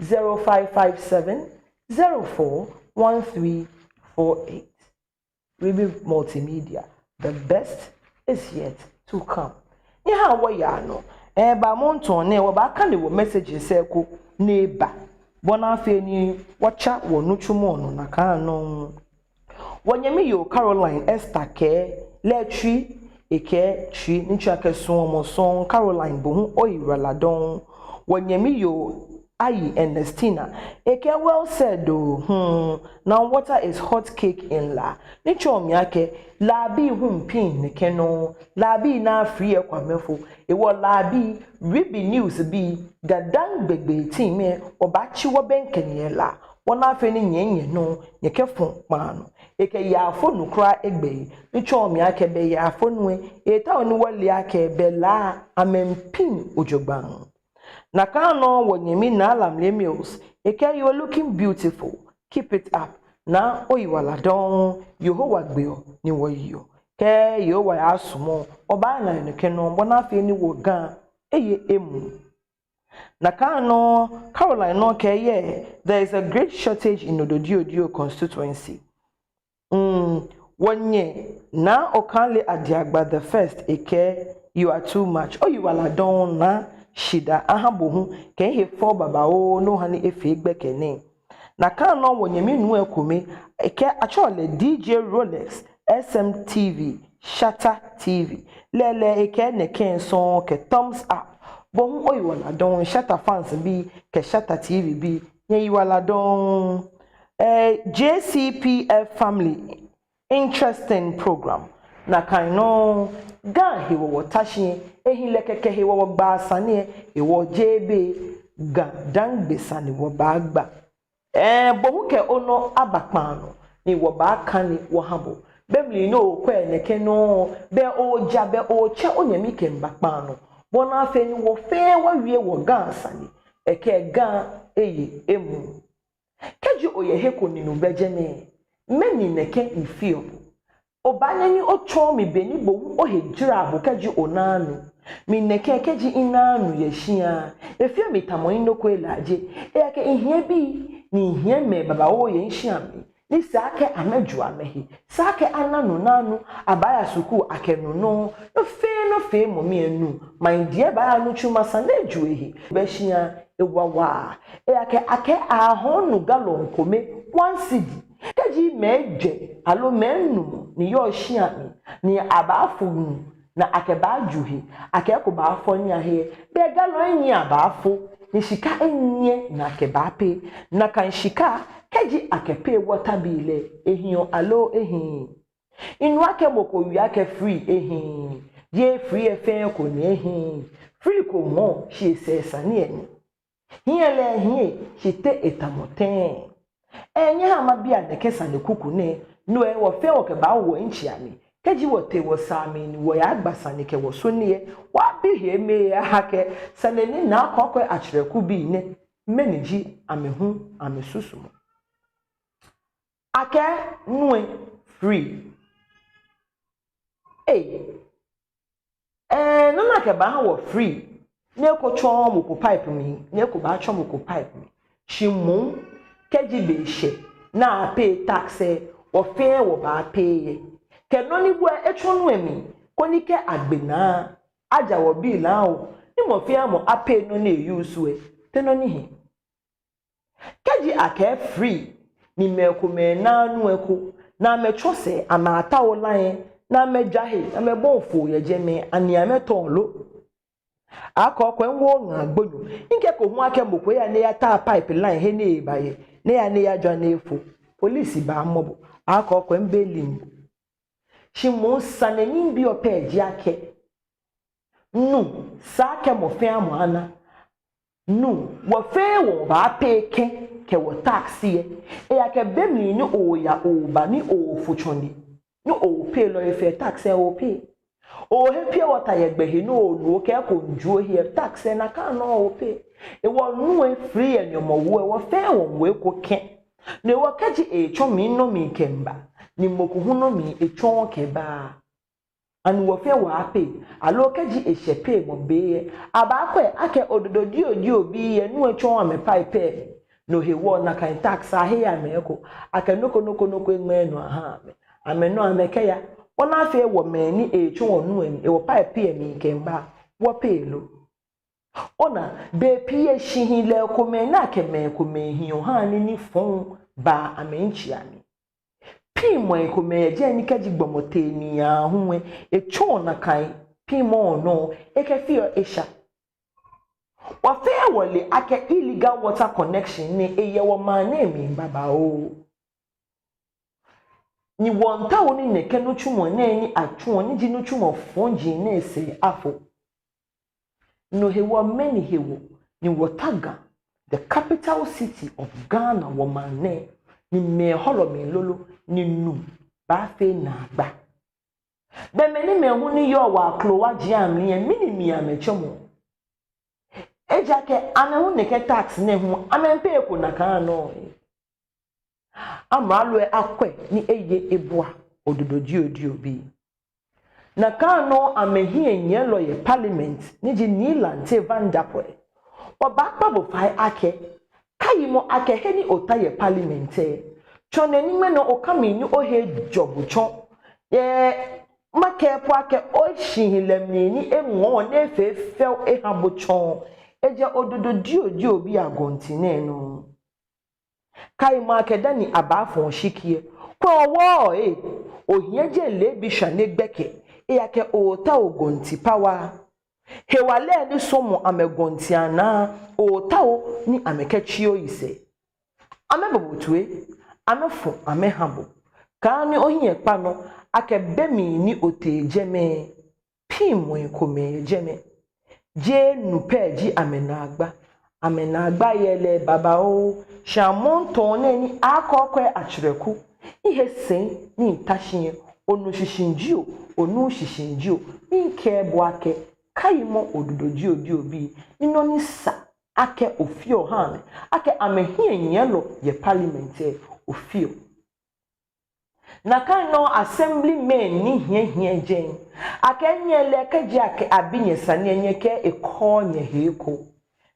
zero five five seven zero four one three four eight. Ribi Multimedia, the best is yet to come. Nyɛhaa wɔyaa nɔ. Ɛɛ, ba mɔntɔn nɛɛ, wɔbaakane wɔ messages eko ni eba, bɔ ni afee ni wɔtsa wɔnitsumɔ nɔ nakai nɔŋŋ. Wɔnyɛmi yoo Caroline Esther kɛɛ lɛ tsui, ekɛɛ tsui, ni tsɔɔ akɛ suɔmɔ sɔŋŋ. Caroline, bo hu oyiwaladɔŋŋ. Wɔnyɛmi yoo Ayi Ernestina, ekɛɛ well said o, hmm, now water is hot cake in La. Ni tsɔɔ mi akɛ, Labii hu miipiŋ nɛkɛ nɔŋŋ, Labii ni afee lɛ kwɛmɔ fɛo, ehewɔ Labii, Ribi News bii, GaDangme gbee team lɛ, wɔbaatsi wɔbɛŋkɛ nyɛ yɛ La, bɔ ni afee ni nyɛ, nyɛ nɔŋŋ, nyɛkɛfɔ kpaa nɔ. Ekɛɛ yaafonu kwraa egbɛi, ni tsɔɔ mi akɛ belɛ yaafonu lɛ, eetao ni wɔle akɛ belɛ La amɛmiipiŋ jogbaŋŋ. Nakai nɔŋŋ wɔnyɛmi Naa Lamle Mills, ekɛɛ you are looking beautiful. Keep it up. Naa, oyiwaladɔŋŋ, Yehowa gbeɔ ni wɔyeɔ. Kɛ Yehowa sumɔ, wɔbaana nɛkɛ nɔŋŋ, bɔ ni afee ni wɔ Ga eye emuu. Nakai nɔŋŋ Caroline nɔŋŋ kɛɛ, yeah, there is a great shortage in Ododiodio constituency. Mm, wɔnyɛ Naa Okaile Adiagba the first, ekɛɛ you are too much. Oyiwaladɔŋŋ Naa, shidaa aha bo hu, kɛ mihe fɛo babaoo ni oha ni efee gbɛkɛ nɛɛ. Nakai nɔŋŋ wɔnyɛmi nuu lɛ kome, ekɛɛ atsɛɔ lɛ D J Rolex, S M T V, Shatta T V. Lɛɛlɛŋ ekɛɛ nɛkɛ sɔŋŋ kɛ thumbs up. Bo hu oyiwaladɔŋŋ, Shatta fans bii kɛ Shatta T V bii, nyɛyiwaladɔŋŋ. Eh, J C P F family, interesting program. Nakai nɔŋŋ, Ga hewɔ wɔta shi, ehi lɛ kɛkɛ hewɔ wɔgbaa sane, hewɔ jeee be Ga Dangme sane wɔbaagba. Ɛɛ, bo hu kɛ onɔ aba kpaa nɔ, ni wɔbaakane wɔha bo. Be mli ni okwɛɔ nɛkɛ nɔŋŋ, bɛ oja, bɛ otsɛ onyɛmi kɛmiiba kpaa nɔ, bɔ ni afee ni wɔ fɛɛ wɔwie wɔ Ga sane, ekɛ Ga eye emuu. Kɛji oyɛ he ko ni nu bɛ jɛmɛ, mɛni nɛkɛ ni feɔ bo? Obaanyɛ ni otsɔɔ mi bɔ ni bo hu ohe jara bo kɛji onaaa nu. Mi nɛkɛ kɛji minaaa nu yɛ shia, efeɔ mi tamɔ minɔ ko elaaje. Ejaakɛ mihiɛ bii, ni mihiɛ mɛi babaoo yɛ mishia mli. Ni esa akɛ amɛjo amɛhe. Esa akɛ ana nu, naa nu, abaaya skul akɛ nu nɔ. Nɔ fɛɛ nɔ feemɔ mli enu. Maŋ diɛ baaya nitsumɔ sane ejo ehe. Bɛ shia ewawa. Ejaakɛ akɛɛ ahɔɔ nu galɔn kome one cedi. Kɛji mɛi ejwɛ aloo mɛi enumɔ ni yɔɔ shia mli ni abaafo nu ni akɛbaajo he, akɛ eko baafɔ ni ahe, bɛ galɔn enyiɛ abaafo, ni shika enyiɛ ni akɛbaapay. Nakai shika, kɛji akɛpay water bill lɛ, ehiɔ aloo ehiii? Minu akɛ mɔ ko wie akɛ free ehiii. Jeee free lɛ fɛɛ ko ni ehiii. Free ko ŋɔɔ, shi esɛɛ sane lɛ ni. Hiɛ lɛ ehiii, shi te etamɔ tɛŋŋ? Ɛɛ, nyɛhaa mabia nɛkɛ sane kuku nɛɛ, no lɛ wɔ fɛɛ wɔkɛbaawo wɔntsei amli. Kɛji wɔtee wɔsaa mli ni wɔyagba sane kɛ wɔsɔne lɛ, wɔbi hiɛmɛi aha akɛ sane ni Naa Kɔkɔi Akyerɛku bii nɛɛ, mɛni ji amɛ hu amɛsusumɔ? Akɛɛ nu lɛ free. Ei. Ɛɛ, nɔ ni akɛbaaha wɔ free, ni eko tsɔɔɔ mɔ ko pipe mli, ni eko baatsɔ mɔ ko pipe mli. Shi moŋ, kɛji be shɛ ni apay tax lɛ, wɔ fɛɛ wɔbaapay lɛ. Kɛ nɔ ni bɔ lɛ etsɔ nu lɛ mli, koni kɛ agbe naa, aja wɔ bill lɛ awo, ni mɔ fɛɛ mɔ apay nɔ ni e-use lɛ, te nɔ ni hi? Kɛji akɛɛ free, ni mɛi komɛi naaa nu lɛ eko, ni amɛtsɔ sɛɛ amɛyatao line, ni amɛja he, ni amɛbɔi foo yɛ jɛmɛ, ani amɛtɔ̃ɔ lo? Akɛ okwɛ, miwo ŋaa gbonyo, mikɛɛ ko hu akɛ mɔ ko eya ni eyatao pipe line he ni eba yɛ, ni eya ni eyajwa ni efo. Police baamɔ bo. Akɛ okwɛ, mibeeli bo. Shi moŋ sane ni mibiɔ pɛ ji akɛ, nu, esa akɛ mɔ fɛɛ mɔ ana. Nu, wɔ fɛɛ wɔbaapay kɛ, kɛ wɔ tax lɛ. Ejaakɛ be mli ni oyaa oobaa ni oofo tsɔne, ni oopay lɔle fɛɛ, tax lɛ oopay. Oohe pure water yɛ gbɛ he ni oonu okɛɛ eko miiju ohe lɛ, tax lɛ nakai nɔŋŋ oopay. Hewɔ nu lɛ free yɛ nyɔmɔwoo lɛ, wɔ fɛɛ wɔwo eko kɛ. No hewɔ kɛji etsɔ minɔ mli kɛmiiba, ni mɔ ko hu nɔ mli etsɔɔɔ kɛbaaa, ani wɔ fɛɛ wɔaapay? Aloo kɛji eshɛ paymɔ be lɛ, abaakwɛ akɛ ododo diodio bii lɛ nu lɛ tsɔɔɔ amɛ pipe lɛ mli. No hewɔ nakai tax aheee amɛ eko, akɛ nɔ ko nɔ ko nɔ ko eŋmɛɛɛ nɔ ahaaa amɛ. Amɛnɔ amɛkɛya. Bɔ ni afee wɔ mɛi ni etsɔ wɔnu lɛ mli, wɔ pipe lɛ mli kɛmiiba, wɔpay lo? Ona, bei pii lɛ shihilɛi komɛi ni akɛ mɛi komɛi hiɔ haa nii ni fɔŋ baa amɛntsei amli. Piŋmɔi komɛi yɛ jɛi ni kɛji gbɔmɔ tee mli aahu lɛ, etsɔɔ nakai piŋmɔ lɛ nɔ, ekɛfeɔ esha. Wɔ fɛɛ wɔle akɛ illegal water connection nɛɛ eyɛ wɔmaŋ nɛɛ mli babaoo. Ni wɔmiitao ni nɛkɛ nitsumɔ nɛɛ ni atsuɔ, ni ji nitsumɔ fɔji nɛɛ sɛɛ afo. No hewɔ mɛni hewɔ ni wɔta Ga, the capital city of Ghana, wɔmaŋ nɛɛ, ni mɛi hɔlɔ mli lolo, ni nu baafee naagba? Bɛ mɛi ni mɛi hu ni yɔɔ wɔ akrowa jia mli lɛ, mɛni mli amɛtsɔmɔ? Ejaakɛ amɛ hu nɛkɛ tax nɛɛ hu amɛmiipay eko nakai nɔŋŋ. Amralo lɛ akwɛ ni eye ebua ododo diodio bii. Nakai nɔŋŋ amɛhiɛnyiɛlɔ yɛ parliament ni ji Nii Lante Van Der Puye, wɔbaakpa bo fai akɛ, kaimɔ akɛ he ni ota yɛ parliament lɛ, tsɔne ni ŋmɛnɛ oka mli ni ohe jɔ bo tsɔ. Yɛ makɛɛ po akɛ oshihilɛ mli ni eŋɔɔ ni efee fɛo eha bo tsɔ, ejɛ ododo diodio bii agɔnti nɛɛ nɔ. Kaimɔ akɛ dani abaafɔ oshiki lɛ, kwɛ owɔɔ lɛ, ohiɛ jeŋ leebi shwane gbɛkɛ, ejaakɛ ootao gɔnti power. Hewalɛ ni sɔmɔ amɛgɔnti anaa, ootao ni amɛkɛtsi oyisɛɛ. Amɛbo bo toi, amɛfo amɛha bo. Kaaha ni ohiɛ kpa nɔ akɛ be mli ni otee jɛmɛ, piŋmɔi komɛi yɛ jɛmɛ. Jeee nu pɛ ji amɛnaagba. Amɛnaagba yɛ lɛ babaoo. Shi amrɔ nɛɛ ni akɔɔkwɛ Akyerɛku, mihe sɛi ni mita shi nɛɛ, onu shishi jio, onuuu shishi jio, miikɛɛ bo akɛ, kaimɔ Odododiodiobii, ni nɔ ni sa akɛ ofeɔ oha amɛ, akɛ amɛhiɛnyiɛlɔ yɛ parliament lɛ, ofeɔ. Nakai nɔŋŋ assemblymen ni hiɛhiɛ jɛi, akɛ nyɛ lɛ kɛji akɛ abi nyɛ sane lɛ nyɛkɛɛ ekɔɔɔ nyɛhe eko.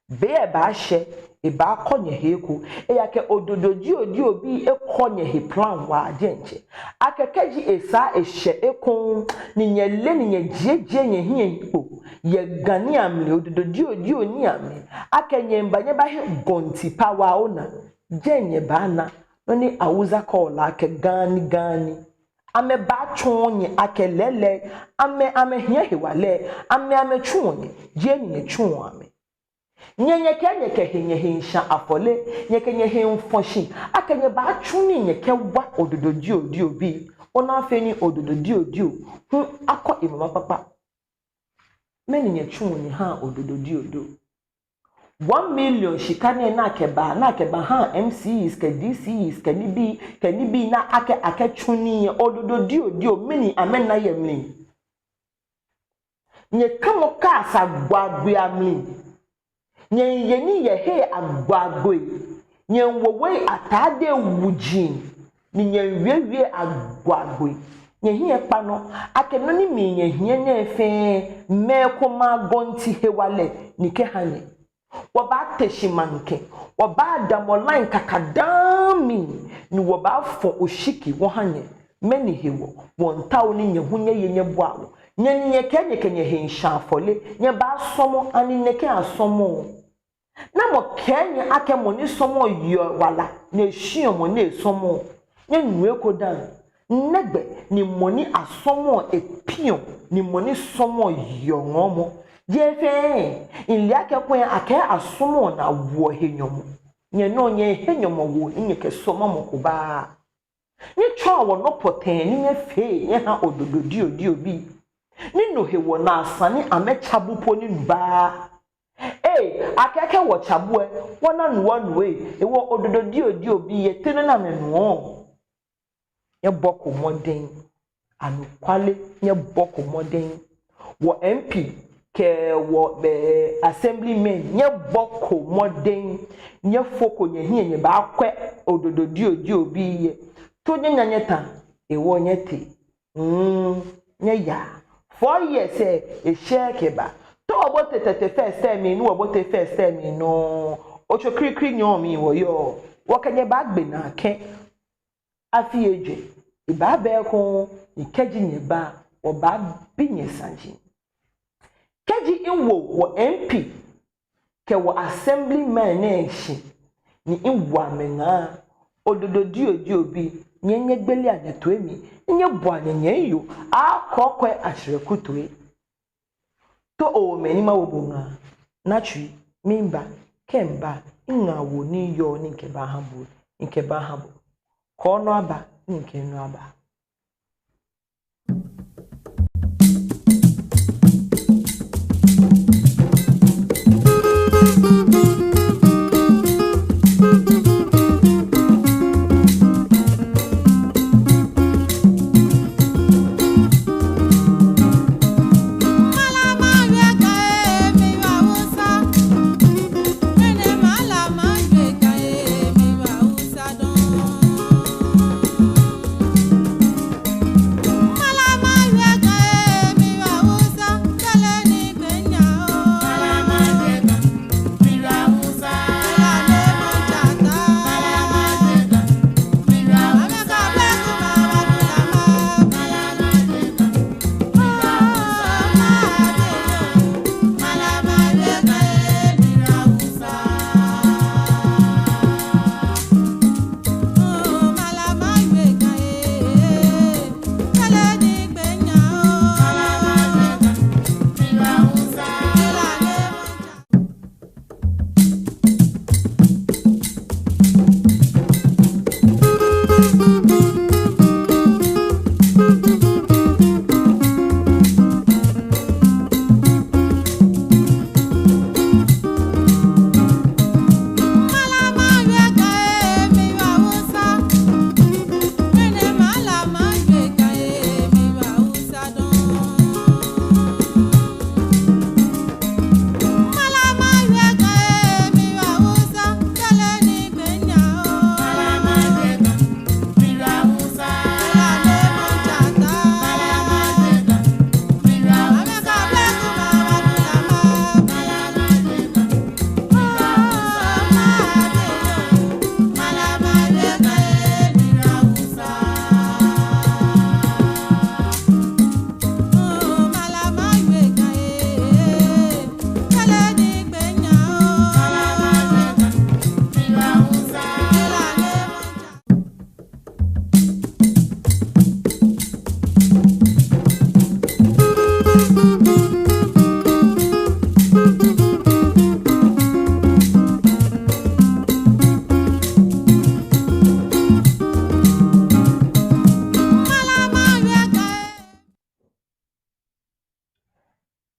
Be lɛ baashɛ, ebaakɔ nyɛhe eko. Ejaakɛ Odododiodiobii ekɔ nyɛhe plan waa diɛŋtsɛ. Akɛ kɛji esa eshɛ ekoŋŋ, ni nyɛle ni nyɛjiejie nyɛhiɛ kpo yɛ Ga nii amli, Odododiodio nii amli, akɛ nyɛmiiba nyɛbahe gɔnti pa waa ona, jɛi nyɛbaana nɔ ni Awusa kɛɔ lɛ akɛ gaani gaani. Amɛbaatsɔɔ nyɛ akɛ lɛɛlɛŋ, amɛ, amɛhiɛ hewalɛ, amɛ, amɛtsuɔ nyɛ, jeee nyɛ nyɛtsuɔ amɛ. Nyɛ, nyɛkɛɛ nyɛkɛ he, nyɛhe miisha afɔle, nyɛkɛ nyɛhe miifɔ shi, akɛ nyɛbaatsu nii nyɛkɛwa Odododiodiobii, ona fe ni Odododiodio hu akɔ emama kpakpa. Mɛni nyɛtsuɔ nyɛhaa Odododiodio? One million shika nɛɛ ni akɛbaa, ni akɛbahaa M C Es kɛ D C Es kɛ nibii, kɛ nibii ni akɛ, akɛtsu nii lɛ, Odododiodio, mɛni amɛna yɛ mli? Nyɛkamɔ cars agbo agbo yɛ mli. Nyɛmiiye nii yɛ hei agbo agbo. Nyɛmiiwo wei atade wuji, ni nyɛmiiwie wie agbo agbo. Nyɛhiɛ kpa nɔ akɛ nɔ ni mli nyɛhiɛ nɛɛ fɛɛ, mɛi komɛi agɔnti hewalɛ ni kɛha nyɛ. Wɔbaate shi maŋkɛ, wɔbaadamɔ line kakadaŋŋ mli, ni wɔbaafɔ oshiki wɔha nyɛ. Mɛni hewɔ? Wɔmiitao ni nyɛ hu nyɛye nyɛbua wɔ. Nyɛ ni nyɛkɛɛ nyɛkɛ nyɛhe miisha afɔle, nyɛbaasɔmɔ, ani nyɛkɛɛ asɔmɔɔɔ? Namɔ kɛɛ nyɛ akɛ mɔ ni sɔmɔɔ yeɔ wala, ni eshiɔ mɔ ni esɔmɔɔ? Nyɛnu eko dã. Nɛgbɛ ni mɔ ni asɔmɔɔ epiɔ, ni mɔ ni sɔmɔɔ yeɔ ŋɔɔmɔ? Jeee fɛɛ, mile akɛ kwɛ akɛ asɔmɔɔ ni awoɔ he nyɔmɔ. Nyɛ nɔŋŋ nyɛhe nyɔmɔwoo ni nyɛkɛsɔmɔɔ mɔ ko ba. Nyɛtsɔɔa wɔ nɔ pɔtɛɛ ni nyɛfee nyɛhaa Odododiodiobii. Ni no hewɔ ni esa ni amɛtsa bu po ni nu baaa. Ee, akɛɛ kɛ wɔtsa bu lɛ, wɔna nu wɔnu ee, hewɔ Odododiodiobii yɛ te nɔ ni amɛnuɔ? Nyɛbɔko mɔdɛŋ. Anɔkwale, nyɛbɔko mɔdɛŋ. Wɔ M P kɛ wɔ, eh, assemblymen, nyɛbɔko mɔdɛŋ. Nyɛfoko nyɛhiɛ nyɛbakwɛ Odododiodiobii lɛ. Too nyɛnya nyɛta, hewɔ nyɛtee. Mm, nyɛyaa. Four years lɛ, eshɛɛɛ kɛba. Too wɔbote thirty-first lɛ mli, ni wɔbote first lɛ mli nɔŋŋ. Otso krikri nyɔɔŋ mli wɔyɔɔ. Wɔkɛ nyɛ baagbe naa kɛ afi ejwɛ, ebaaba ekoŋŋ, ni kɛji nyɛba, wɔbaabi nyɛ saji. Kɛji miwo wɔ M P kɛ wɔ assemblymen nɛɛ shi, ni miwo amɛ ŋaa, Odododiodiobii, nyɛ, nyɛgbelea nyɛtoi mli, ni nyɛbua nyɛnyɛmi yoo, Akɔɔkwɛ Akyerɛku toi. Too oomɛ ni mawo bo ŋaa, naa tsui, miiba, kɛ miba, miŋaawoo ni miyɔɔ ni mikɛbaaha bo, mikɛbaaha bo. Kɔɔ nɔ aba, ni mikɛ nɔ aba.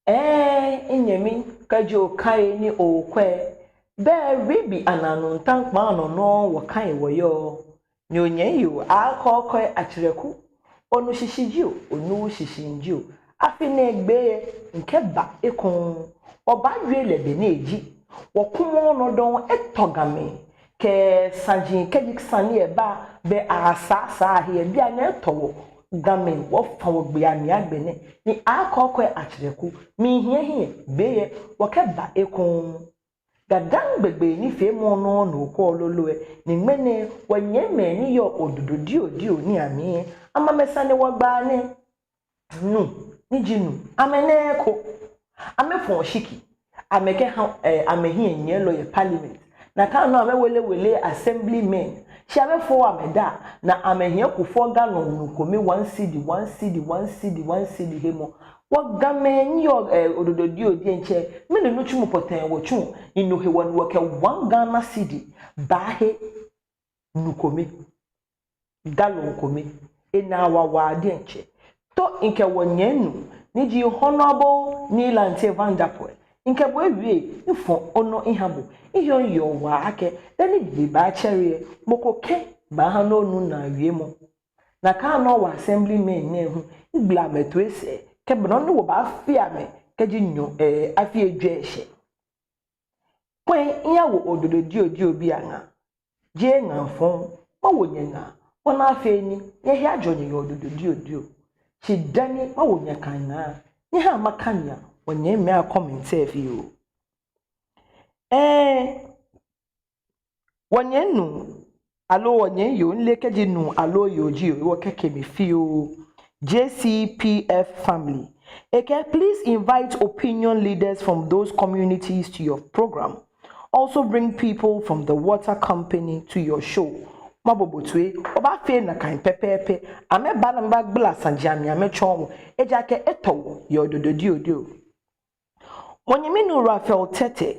Ɛɛ, minyɛmi, kɛji okai ni okwɛ, bɛ Ribi Ananu Ntaŋkpaŋ nɔ nɔŋŋ wɔkai wɔyɔɔ. Ni onyɛmi yoo Akɔkɔi Akyerɛku, onu shishi jio, onuuu shishi jio, afi nɛɛ gbeyei mikɛba ekoŋŋ. Wɔbaawie lɛ bɔ ni eji. Wɔkumɔɔ nɔ dɔŋŋ, etɔ Gamɛi kɛ saji, kɛji sane lɛ ba, bɛ asaasa he lɛ, bianɛ etɔ wɔ Gamɛi, wɔfa wɔgbee amli agbɛnɛ. Ni Akɔkɔi Akyerɛku, mihiɛ hiɛ, be lɛ wɔkɛba ekoŋŋ. GaDangme gbeyei nifeemɔ nɔ ni okwɛɔ lolo lɛ, ni ŋmɛnɛ wɔnyɛmimɛi ni yɔɔ Ododo Diodio niiamli lɛ, amɛ amɛsane wɔgbaa nɛ. Nu, ni ji nu, amɛnɛ eko. Amɛfɔ oshiki. Amɛkɛha, eh, amɛhiɛnyiɛlɔ yɛ parliament. Nakai nɔŋŋ amɛwelewele assemblymen. Shi amɛfɔɔɔ amɛdaa, ni amɛhiɛ kufɔ galɔn nu kome one cedi, one cedi, one cedi, one cedi hemɔ. Wɔ Gamɛi ni yɔɔ, eh, Ododo Diodio diɛŋtsɛ, mɛni nitsumɔ pɔtɛɛ wɔtsuɔ, ni no hewɔ ni wɔkɛ one Ghana cedi baahe nu kome, galɔn kome, enaa wawa diɛŋtsɛ. To mikɛ wɔnyɛmi nuu, ni ji Honorable Nii Lante Vanderpuye, mikɛ bo ewie, mifɔ onɔ miha bo, mihiɛ yeɔ waa akɛ, dani be baatsɛre lɛ, mɔ ko kɛ̃ baaha ni onu naawiemɔ. Nakai nɔŋŋ wɔ assemblymen nɛɛ hu, migbala amɛtoi sɛɛ, kɛba nɔ ni wɔbaafee amɛ, kɛji nyɔ, eh, afi ejwɛ eshɛ. Kwɛ, miyawo Ododo Diodio bii aŋaa. Jeee ŋaa fɔŋ, mawo nyɛ ŋaa, bɔ ni afee ni nyɛhe ajɔ nyɛ yɛ Ododo Diodio. Shi dani mawo nyɛ ka ŋaa, nyɛhaa makane wɔnyɛmimɛi a-comment lɛ fioo. Ɛɛ, wɔnyɛmi nuu, aloo wɔnyɛmi yoo, mileee kɛji nuu aloo yoo ji o, hewɔ kɛke mi fioo. J C P F family. Ekɛɛ, please invite opinion leaders from those communities to your program. Also bring people from the water company to your show. Mabo bo toi, wɔbaafee nakai pɛpɛɛpɛ. Amɛba ni amɛbagbala saji amli amɛtsɔɔ wɔ. Ejaakɛ etɔ wɔ yɛ Ododo Diodio. Wɔnyɛmi nuu Raphael Tetteh,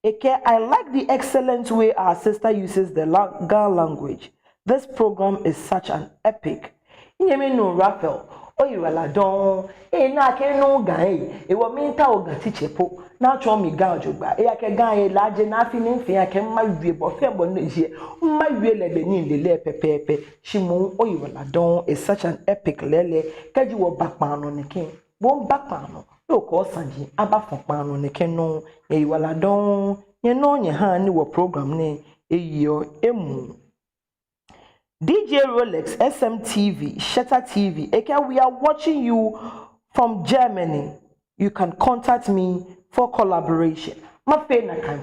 ekɛɛ, I like the excellent way our sister uses the la-, Ga language. This program is such an epic. Minyɛmi nuu Raphael, oyiwaladɔŋŋ. Ena akɛ nuu Ga lɛ, hewɔ miitao Ga titsɛ po ni atsɔɔ mi Ga jogbaŋŋ. Ejaakɛ Ga lɛ laaje ni afi ni mifee akɛ mawie bɔ fɛɛ bɔ ni ji lɛ, mawie lɛ bɔ ni mile lɛ pɛpɛɛpɛ. Shi moŋ oyiwaladɔŋŋ, is such an epic lɛɛlɛŋ. Kɛji wɔba kpaa nɔ nɛkɛ, bo hu ba kpaa nɔ, ni okɛ osaji abafɔ kpaa nɔ nɛkɛ nɔŋŋ. Nyɛyiwaladɔŋŋ, nyɛnɔ nyɛhaa ni wɔ program nɛɛ eyeɔ emuu. D J Rolex, S M T V, Shatta T V, ekɛɛ, we are watching you from Germany. You can contact me for collaboration. Mafee nakai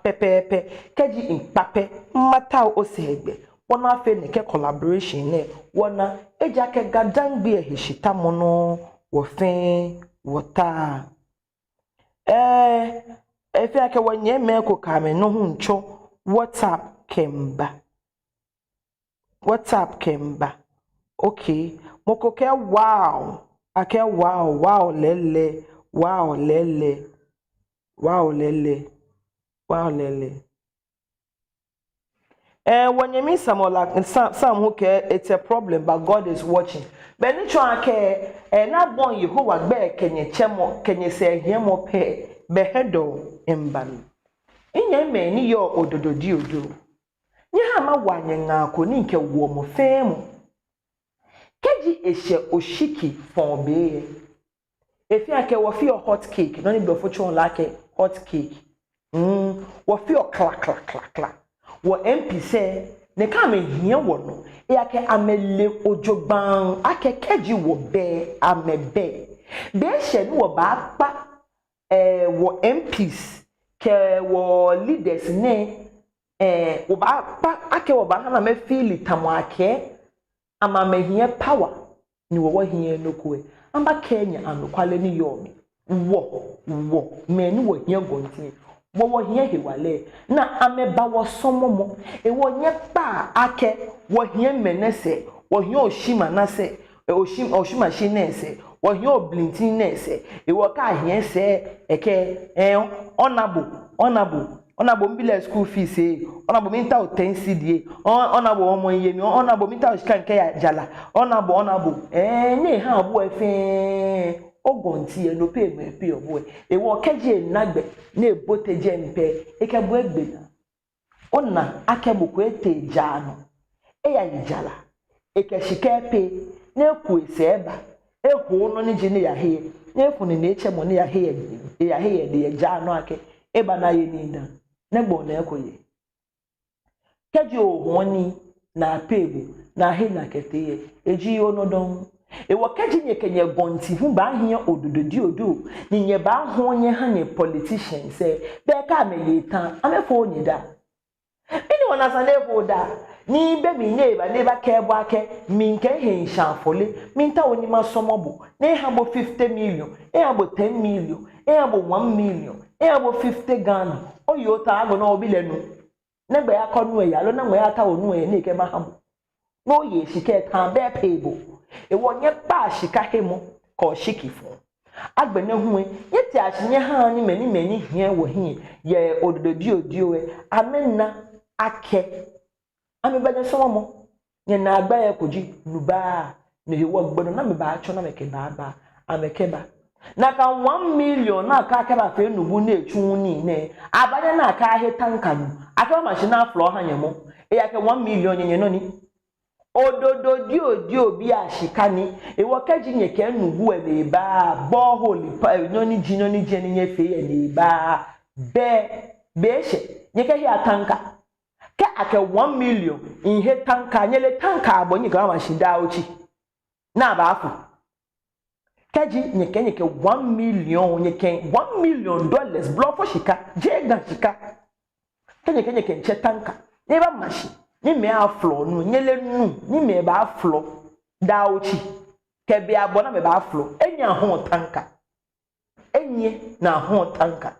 pɛpɛɛpɛ, kɛji mikpa pɛ, matao osɛɛgbɛ. Wɔna afee nɛkɛ collaboration nɛɛ, wɔna, ejaakɛ GaDangme lɛ he shitamɔ nɔ, wɔ fɛɛ wɔta. Ɛɛ, efee akɛ wɔnyɛmimɛi ko kɛ amɛnɔ hu miitsɔ WhatsApp kɛmiiba. WhatsApp kɛmiiba. Okay. Mɔ ko kɛɛ wow. Akɛɛ wow, wow lɛɛlɛŋ, wow lɛɛlɛŋ, wow lɛɛlɛŋ, wow lɛɛlɛŋ. Ɛɛ, wɔnyɛmi Samuel, Sam, Sam hu kɛɛ, it's a problem, but God is watching. Bɛ ni tsɔɔ akɛ, ɛɛ, ni abɔi Yehowa gbɛi kɛ nyɛtsɛmɔ, kɛ nyɛsɛɛhiɛmɔ pɛ, bɛ hiɛdɔɔ miiba mli. Minyɛmimɛi ni yɔɔ Ododo Diodio, nyɛhaa mawa nyɛ ŋaa ko ni mikɛwoɔ mɔ fɛɛ mɔ. Kɛji eshɛ oshiki fɔɔ be lɛ, efeɔ akɛ wɔfeɔ hot cake, nɔ ni blɔfo tsɛɔ lɛ akɛ hot cake. Mm, wɔfeɔ kla, kla, kla, kla. Wɔ M Ps lɛ, nɛkɛ amɛhiɛ wɔnɔ, ejaakɛ amɛle wɔ jogbaŋŋ akɛ kɛji wɔbɛ, amɛbɛ. Be eshɛ ni wɔbaakpa, ɛɛ, wɔ M Ps kɛ wɔ leaders nɛɛ, ɛɛ, wɔbaakpa akɛ wɔbaaha ni amɛfeeli tamɔ akɛ amɛ amɛhiɛ power, ni wɔ wɔhiɛɛɛ nɔ ko lɛ. Amɛbakɛɛ nyɛ anɔkwale ni yɔɔ mli. Wɔ, wɔ, mɛi ni wɔhiɛ gɔnti, wɔ wɔhiɛ hewalɛ. Ni amɛba wɔsɔmɔmɔ. Hewɔ nyɛkpaa akɛ wɔhiɛ mɛnɛ sɛɛ, wɔhiɛ Oshima nɛɛ sɛɛ, ɛɛ, Oshim-, Oshimashi nɛɛ sɛɛ, wɔhiɛ Oblintin nɛɛ sɛɛ. Hewɔ kɛ ahiɛ sɛɛ, ekɛɛ, ɛɛ, honourable, honourable, honourable, mibi lɛ school fees lɛ, honourable, miitao ten cedi lɛ, hon-, honourable, hɔmɔ miiye mi, honourable, miitao shika mikɛya Jala, honourable, honourable, ɛɛ, nyɛhaa bo lɛ fɛɛ, Ogɔnti yɛ no pɛ mɔ epɛ obɔ. Ewɔ kɛji ena gbɛ ni ebote jɛmɛ pɛ, ekɛ bo egbe naa. Ona akɛ mɔ ko etee jara nɔ, eyaye jara, ekɛ shika epɛ, ni eku esɛɛ eba, eho nɔ ni ji ni eyahe, ni efu nine etsɛ mɔ ni eyahe yɛ, eyahe yɛ edɛŋ yɛ jara nɔ akɛ eba ni aye nii dã. Nɛgbɛ ona eko yɛ? Kɛji oho nii ni apɛ bo, ni ahe naa kɛtee yɛ, eji onɔ dɔŋŋ. Ewɔ kɛji nyɛkɛ nyɛgɔnti hu baahiɛ ododo diodio, ni nyɛbaaho nyɛha nyɛ politicians lɛ, belɛ kɛ amɛye tã, amɛfooo nyɛ daa. Mɛni wɔna sane ni efooo daa? Ni be mli ni eba, ni ebakɛɛ bo akɛ, miikɛ mihe miisha afɔle, miitao ni masɔmɔ bo, ni eha bo fifty million, eha bo ten million, eha bo one million, eha bo fifty Ghana, oye otã agbɛnɛ obi lɛ nu. Nɛgbɛ eyakɔ nu lɛ yɛ, aloo nɛgbɛ eyatao nu lɛ yɛ ni ekɛbaha bo? Ni oye shika lɛ tã, belɛ epɛ bo. Ewɔ nyɛkpaa shika hemɔ kɛ oshikifɔɔ. Agbɛnɛ hu lɛ, nyɛtea shi nyɛhaa ni mɛi ni, mɛi ni hiɛ wɔhiɛ yɛ ododo diodio lɛ, amɛna akɛ amɛba nyɛsɔmɔmɔ. Nyɛnaagba lɛ eko ji nubaa. No hewɔ gbɛ nɔ ni amɛbaatsɔ ni amɛkɛbaaba, amɛkɛba. Nakai one million ni akɛɛ akɛbafee nubu ni etsuuu nii nɛɛ, abaanyɛ ni akɛhe tanka nu, akɛba machine aflɔ aha nyɛ moŋ. Ejaakɛ one million nyɛ nyɛnɔ ni. Ododo diodio bii ashika ni. Ewɔ kɛji nyɛkɛɛ nubu lɛ eba, borehole pɛ, nɔ ni ji, nɔ ni ji ni nyɛfee lɛ eba, belɛ be eshɛ, nyɛkɛhea tanka. Kɛ akɛ one million miihe tanka, nyɛle tanka abɔ ni nyɛkɛba machine daa otsi ni abaafo. Kɛji nyɛkɛɛ, nyɛkɛɛ one million, nyɛkɛɛ one million dollars, blɔfo shika, jeee Ga shika. Kɛ nyɛkɛɛ, nyɛkɛɛ miitsɛ tanka ni eba machine ni mɛi aflɔ nu, nyɛle nu ni mɛi baaflɔ daa otsi, kɛ be abɔ ni amɛbaaflɔ, enyɛ ahɔɔ tanka. Enyɛ ni ahɔɔ tanka.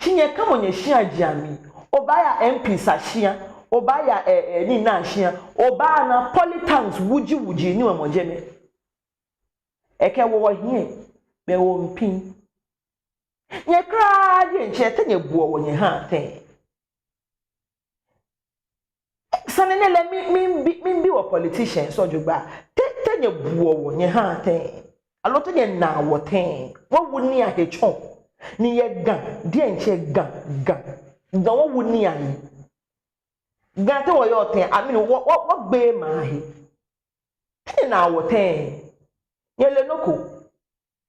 Shi nyɛkamɔ nyɛshiaji amli, obaaya M Ps ashia, obaaya, eh, eh, nii nɛɛ ashia, obaana poly tanks wuji wuji ni wɔmɔ jɛmɛ. Ekɛ wɔ wɔhiɛ, belɛ wɔmiipiŋ. Nyɛ kwraa diɛŋtsɛ, te nyɛbuɔ wɔ nyɛhaa tɛŋŋ? Sane nɛɛ lɛ, mi, miibi, miibi wɔ politicians jogbaŋŋ. Te, te nyɛbuɔ wɔ nyɛhaa tɛŋŋ? Aloo te nyɛnaa wɔ tɛŋŋ? Wɔwo nii ahe tsɔ. Ni yɛ Ga diɛŋtsɛ, Ga, Ga, Ga wɔwo nii ahe. Ga te wɔyɔɔ tɛŋŋ? I mean, wɔ, wɔ, wɔgbeee maŋ ahe. Te nyɛnaa wɔ tɛŋŋ? Nyɛle nɔ ko?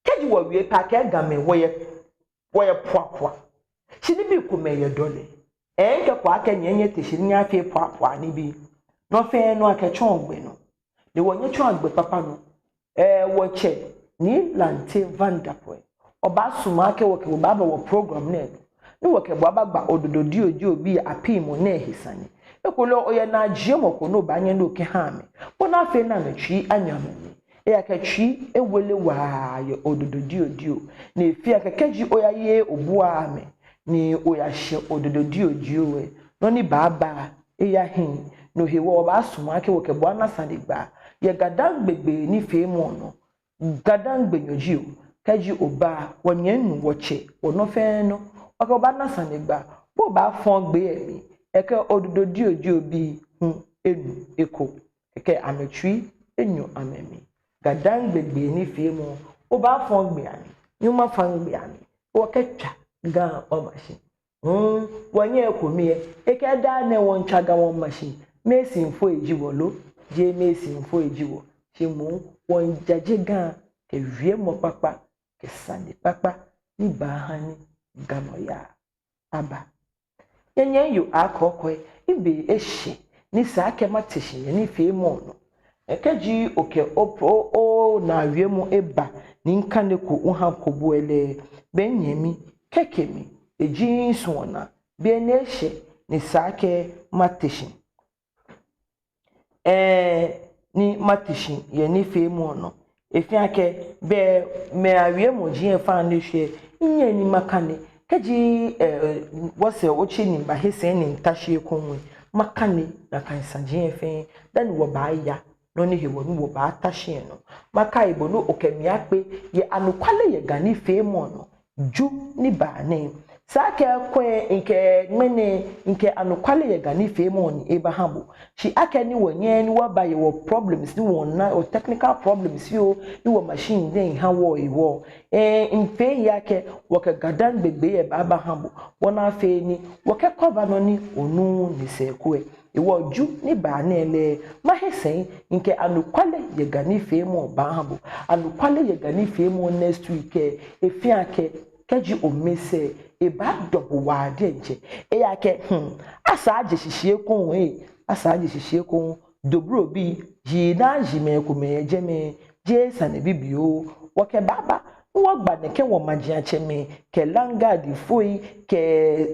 Kɛji wɔwie pɛ akɛɛ Gamɛi wɔyɛ, wɔyɛ puapua. Shi nibii komɛi yɛ dɔlɛ. Ɛɛ, mikɛko akɛ nyɛ, nyɛte shi ni nyɛyafee puapua nibii. Nɔ fɛɛ nɔ akɛtsɔɔ gbɛ nɔ. Ni wɔ nyɛtsɔɔ gbɛ kpakpa nɔ. Ɛɛ, wɔtsɛ Nii Lante Vanderpuye, obaasumɔ akɛ wɔkɛ bo baaba wɔ program nɛɛ nɔ, ni wɔkɛ bo baagba ododo diodio bii apiimɔ nɛɛ he sane. Ekolɛ oyɛ naajiemɔ ko ni obaanyɛ ni okɛha amɛ, bɔ ni afee ni amɛtsui anyɔ amɛmli. Ejaakɛ tsui ewele waa yɛ ododo diodio. Ni efeɔ akɛ kɛji oyayeee obuaa amɛ, ni oyashɛ ododo diodio lɛ, nɔ ni baaba eyahi. No hewɔ wɔbaasumɔ akɛ wɔkɛ bo ana sanegbaa yɛ GaDangme gbee nifeemɔ nɔ. GaDangme nyɔji o, kɛji oba, wɔnyɛmi nuu, wɔtsɛ, wɔnɔ fɛɛ nɔ, wɔkɛ bo baana sanegbaa, bo obaafɔ gbee lɛ mli, ekɛ ododo diodio bii hu enu eko, ekɛ amɛtsui enyɔ amɛmli. GaDangme gbee nifeemɔ, obaafɔ gbee lɛ mli, ni mafɔ gbee lɛ mli, wɔkɛtswa Ga wɔma shi. Hmm, wɔnyɛ ekome lɛ, ekɛ daa nɛɛ wɔmiitswa Ga wɔma shi. Masonfoi ji wɔ lo? Jeee Masonfoi ji wɔ. Shi moŋ wɔmiijaje Ga kɛ wiemɔ kpakpa, kɛ sane kpakpa ni baaha ni Ga nɔyaa aba. Nyɛnyɛmi yoo Akɔkɔe, mibe eshɛ ni esa akɛ mate shi yɛ nifeemɔ nɔ. Kɛji okɛ o, o, onaa wiemɔ eba ni mikane eko miha ko bo lɛ, be minyɛmi, kɛke mi, eji misuɔnaa, be ni eshɛ ni esa akɛ mate shi. Ɛɛ, ni mate shi yɛ nifeemɔ nɔ. Efeɔ akɛ be mɛi awiemɔi lɛ fɛɛ ni eshwɛ, minyɛŋ ni makane. Kɛji, ɛɛ, wɔsɛɛ otsi ni mibahe sɛi ni mita shi ekoŋŋ lɛ, makane nakai saji lɛ fɛɛ dani wɔbaaya nɔ ni hewɔ ni wɔbaata shi lɛ nɔ. Makai bo ni okɛ mi akpe yɛ anɔkwale yɛ Ga nifeemɔ nɔ. Ju ni baa nɛɛ, Esa akɛ okwɛ, mikɛɛ ŋmɛnɛ, mikɛɛ anɔkwale yɛ Ga nifeemɔ ni ebaha bo. Shi akɛni wɔnyɛɛɛ ni wɔba yɛ wɔ problems ni wɔna, wɔ technical problems fioo, ni wɔ machine lɛ miiha wɔ hewɔ, ee, mifee he akɛ wɔkɛ GaDangme gbee lɛ baabaha bo, bɔ ni afee ni wɔkɛ cover nɔ ni onuuu ni sɛɛ ko lɛ. Hewɔ Ju ni baa nɛɛ lɛ, mahe sɛi, mikɛɛ anɔkwale yɛ Ga nifeemɔ baaha bo. Anɔkwale yɛ Ga nifeemɔ next week lɛ, efeɔ akɛ, kɛji omɛ sɛɛ, ebaadɔ bo waa diɛŋtsɛ. Ejaakɛ, hmm, asaa aje shishi ekoŋŋ, ee, asaa aje shishi ekoŋŋ. Dobrobii, ji naa ji mɛi komɛi yɛ jɛmɛ, jeee sane bibioo. Wɔkɛbaaba, ni wɔgba nɛkɛ wɔmajiatsɛmɛi, kɛ land guard foi, kɛ,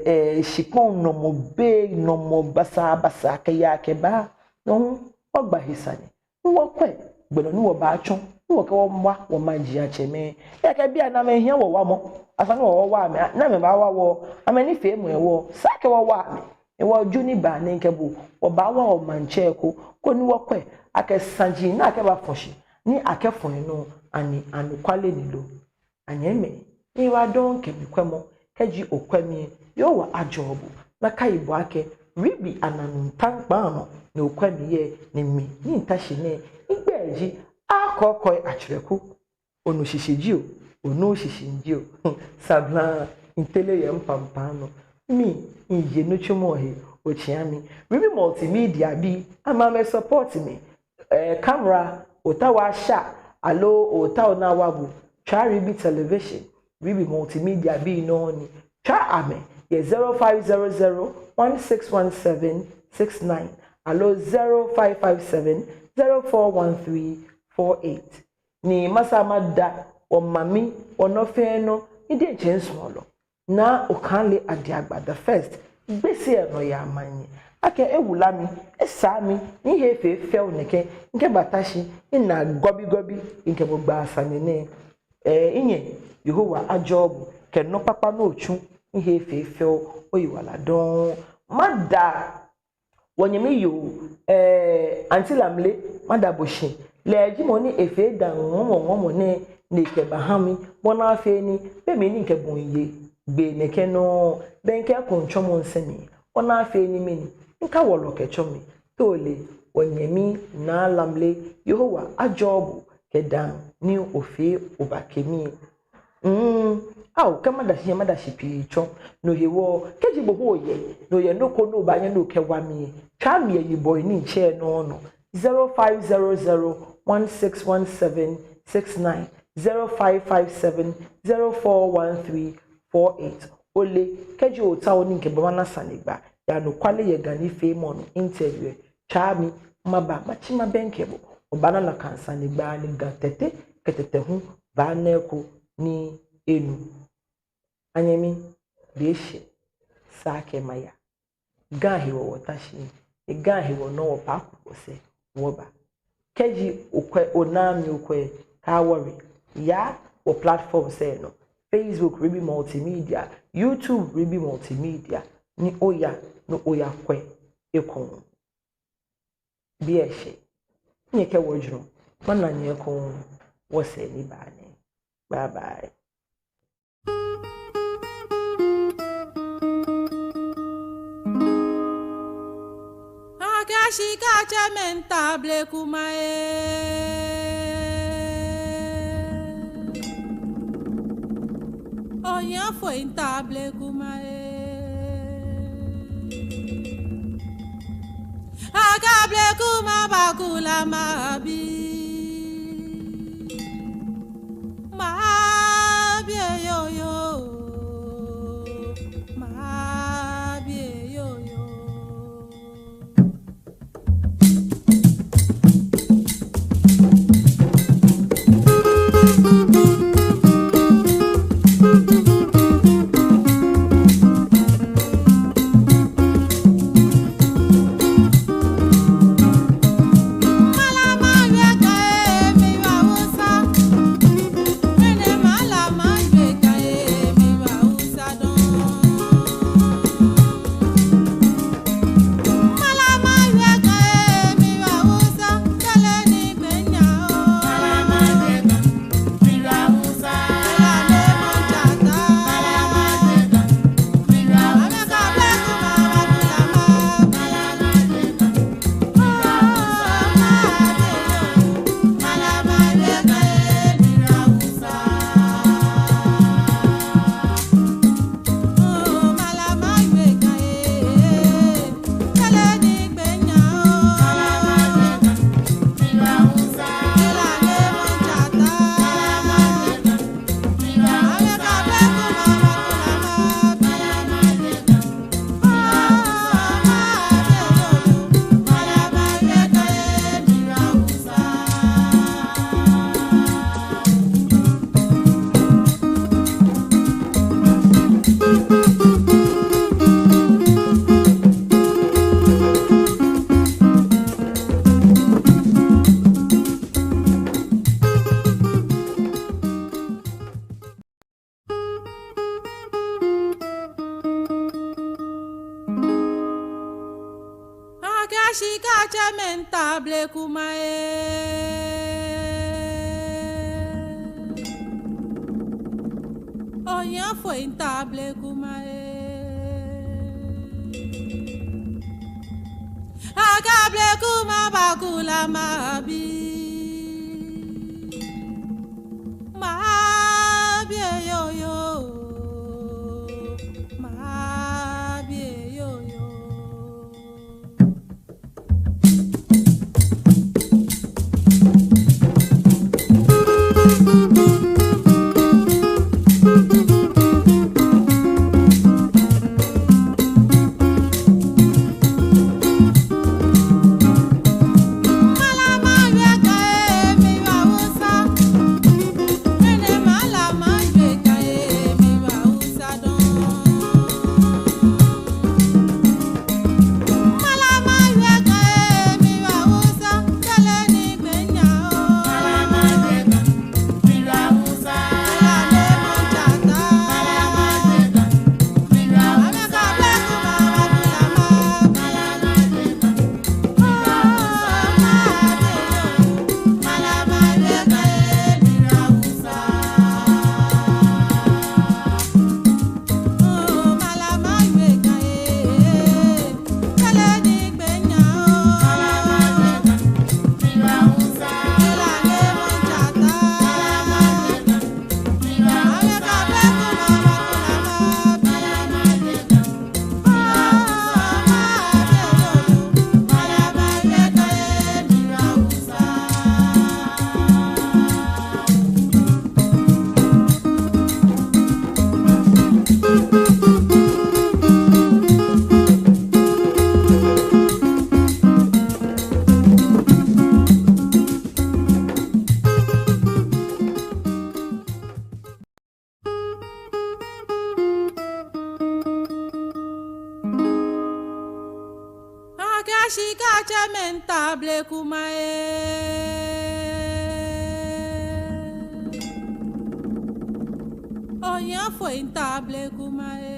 ee, shikpɔŋ nɔmɔ bei, nɔmɔ basabasa, kɛya kɛba. No hu, wɔgba he sane. Ni wɔkwɛ gbɛ nɔ ni wɔbaatsɔ, ni wɔkɛ wɔwa wɔmajiatsɛmɛi. Ejaakɛ bianɛ amɛhiɛ wɔwamɔ. Esa ni wɔwa amɛ, ni amɛbawa wɔ, amɛnifeemɔ hewɔ, esa akɛ wɔwa amɛ. Hewɔ Ju ni baa nɛɛ mikɛɛ bo, wɔbaawa wɔmaŋtsɛ ko, koni wɔkwɛ akɛ saji ni akɛbafɔ shi, ni akɛfɔ enɔ, ani anɔkwale ni lo. Anyɛmimɛi, miiwa dɔŋŋ kɛ mikwɛmɔ, kɛji okwɛ mi lɛ, Yehowa ajɔɔ bo. Nakai bo akɛ, Ruby Ananu Tankpan nɔ ni okwɛ mi yɛ, ni mi ni mita shi nɛɛ, migbɛi ji Akɔkɔi Atsrɛku. Onu shishi jio, onuuu shishi jio. Sabla, mitele yɛ mpampam nɔ. Mi, miye nitsumɔ he, otsĩa mi. Ruby Multimedia bii, amɛ amɛ support mi. Ee, camera, ootao oosha, aloo ootao ni awa bo, tswa Ruby Television, Ruby Multimedia bii nɔ ni. Tswa amɛ yɛ zero five zero zero one six one seven six nine, aloo zero five five seven zero four one three four eight. Ni masaa mada wɔmami, wɔnɔ fɛɛ nɔ, ni diɛŋtsɛ nsuɔlɔ, Naa Okailey Adiagba the first, Gbese nɔyaa manyɛ, akɛ ewula mi, esaa mi, ni he fee fɛo nɛkɛ, mikɛbata shi, ni naa gɔbigɔbi, mikɛ bo gbaa sane nɛɛ. Ee, minyɛ, Yehowa ajɔɔ bo kɛ nɔ kpakpa ni otsu, ni he fee fɛo, oyiwaladɔŋŋ. Mada wɔnyɛmi yoo, ee, Auntie Lamle, mada bo shi. Lɛ ji mɔ ni efee daa ŋɔɔmɔ ŋɔɔmɔ nɛɛ ni ekɛbaha mi, bɔ ni afee ni, be mli ni mikɛ bo miiye gbɛ nɛkɛ nɔŋŋ, be ni mikɛ eko miitsɔmɔ misɛɛ mli, bɔ ni afee ni mɛni, mikawɔlɔ kɛtsɔ mli. Too lɛ, wɔnyɛmi Naa Lamle, Yehowa ajɔɔ bo kɛ daa ni ofee obake mi. Mm, ao, kɛ mada shi, mada shi pii tsɔ. No hewɔ, kɛji bo hu oyɛ, ni oyɛ nɔ ko ni obaanyɛ ni okɛwa mi, tswa mi yɛ yibɔi ni mitsɛ nɔ nɔ. Zero five zero zero one six one seven six nine, zero five five seven zero four one three four eight. Ole, kɛji ootao ni mikɛ bo mana sanegbaa yɛ Anɔkwale yɛ Ga nifeemɔ nɔ interview lɛ, tswa mi, maba, matsi mabɛŋkɛ bo. Obaana nakai sanegbaa ni Ga Tɛte kɛ Tɛtɛ hu baana eko ni enu. Anyɛmi, be eshɛ, esa akɛ maya. Ga hewɔ wɔta shi, Ga hewɔ nɔŋŋ wɔbaku wɔsɛɛ wɔba. Kɛji okwɛ, onaaa mi okwɛ, kaa worry. Yaa wɔ platforms lɛ nɔ. Facebook, Ruby Multimedia, YouTube, Ruby Multimedia, ni oya, ni oyakwɛ ekoŋŋ. Be eshɛ. Nyɛkɛ wɔ jurɔ. Mana nyɛ ekoŋŋ wɔsɛɛ ni baa nɛɛ. Bye bye. Akɛ shika tsɛmɛi miitable kuma ee. Ohiafoi miitable kuma ee. Akɛ able kuma bakula mabi. Mabi eyoyo. Mabi eyoyo. Ashika tsɛmɛi, miitao blekuma ee. Ohiafoi, miitao blekuma ee. Akɛ blekuma bakula mabi. Mabi yoyo. Mabi yoyo. Akɛ ashika tsɛmɛi, miitao blekuma ee. Ohiafoi, miitao blekuma ee.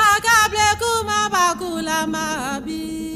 Akɛ blekuma bakula mabi.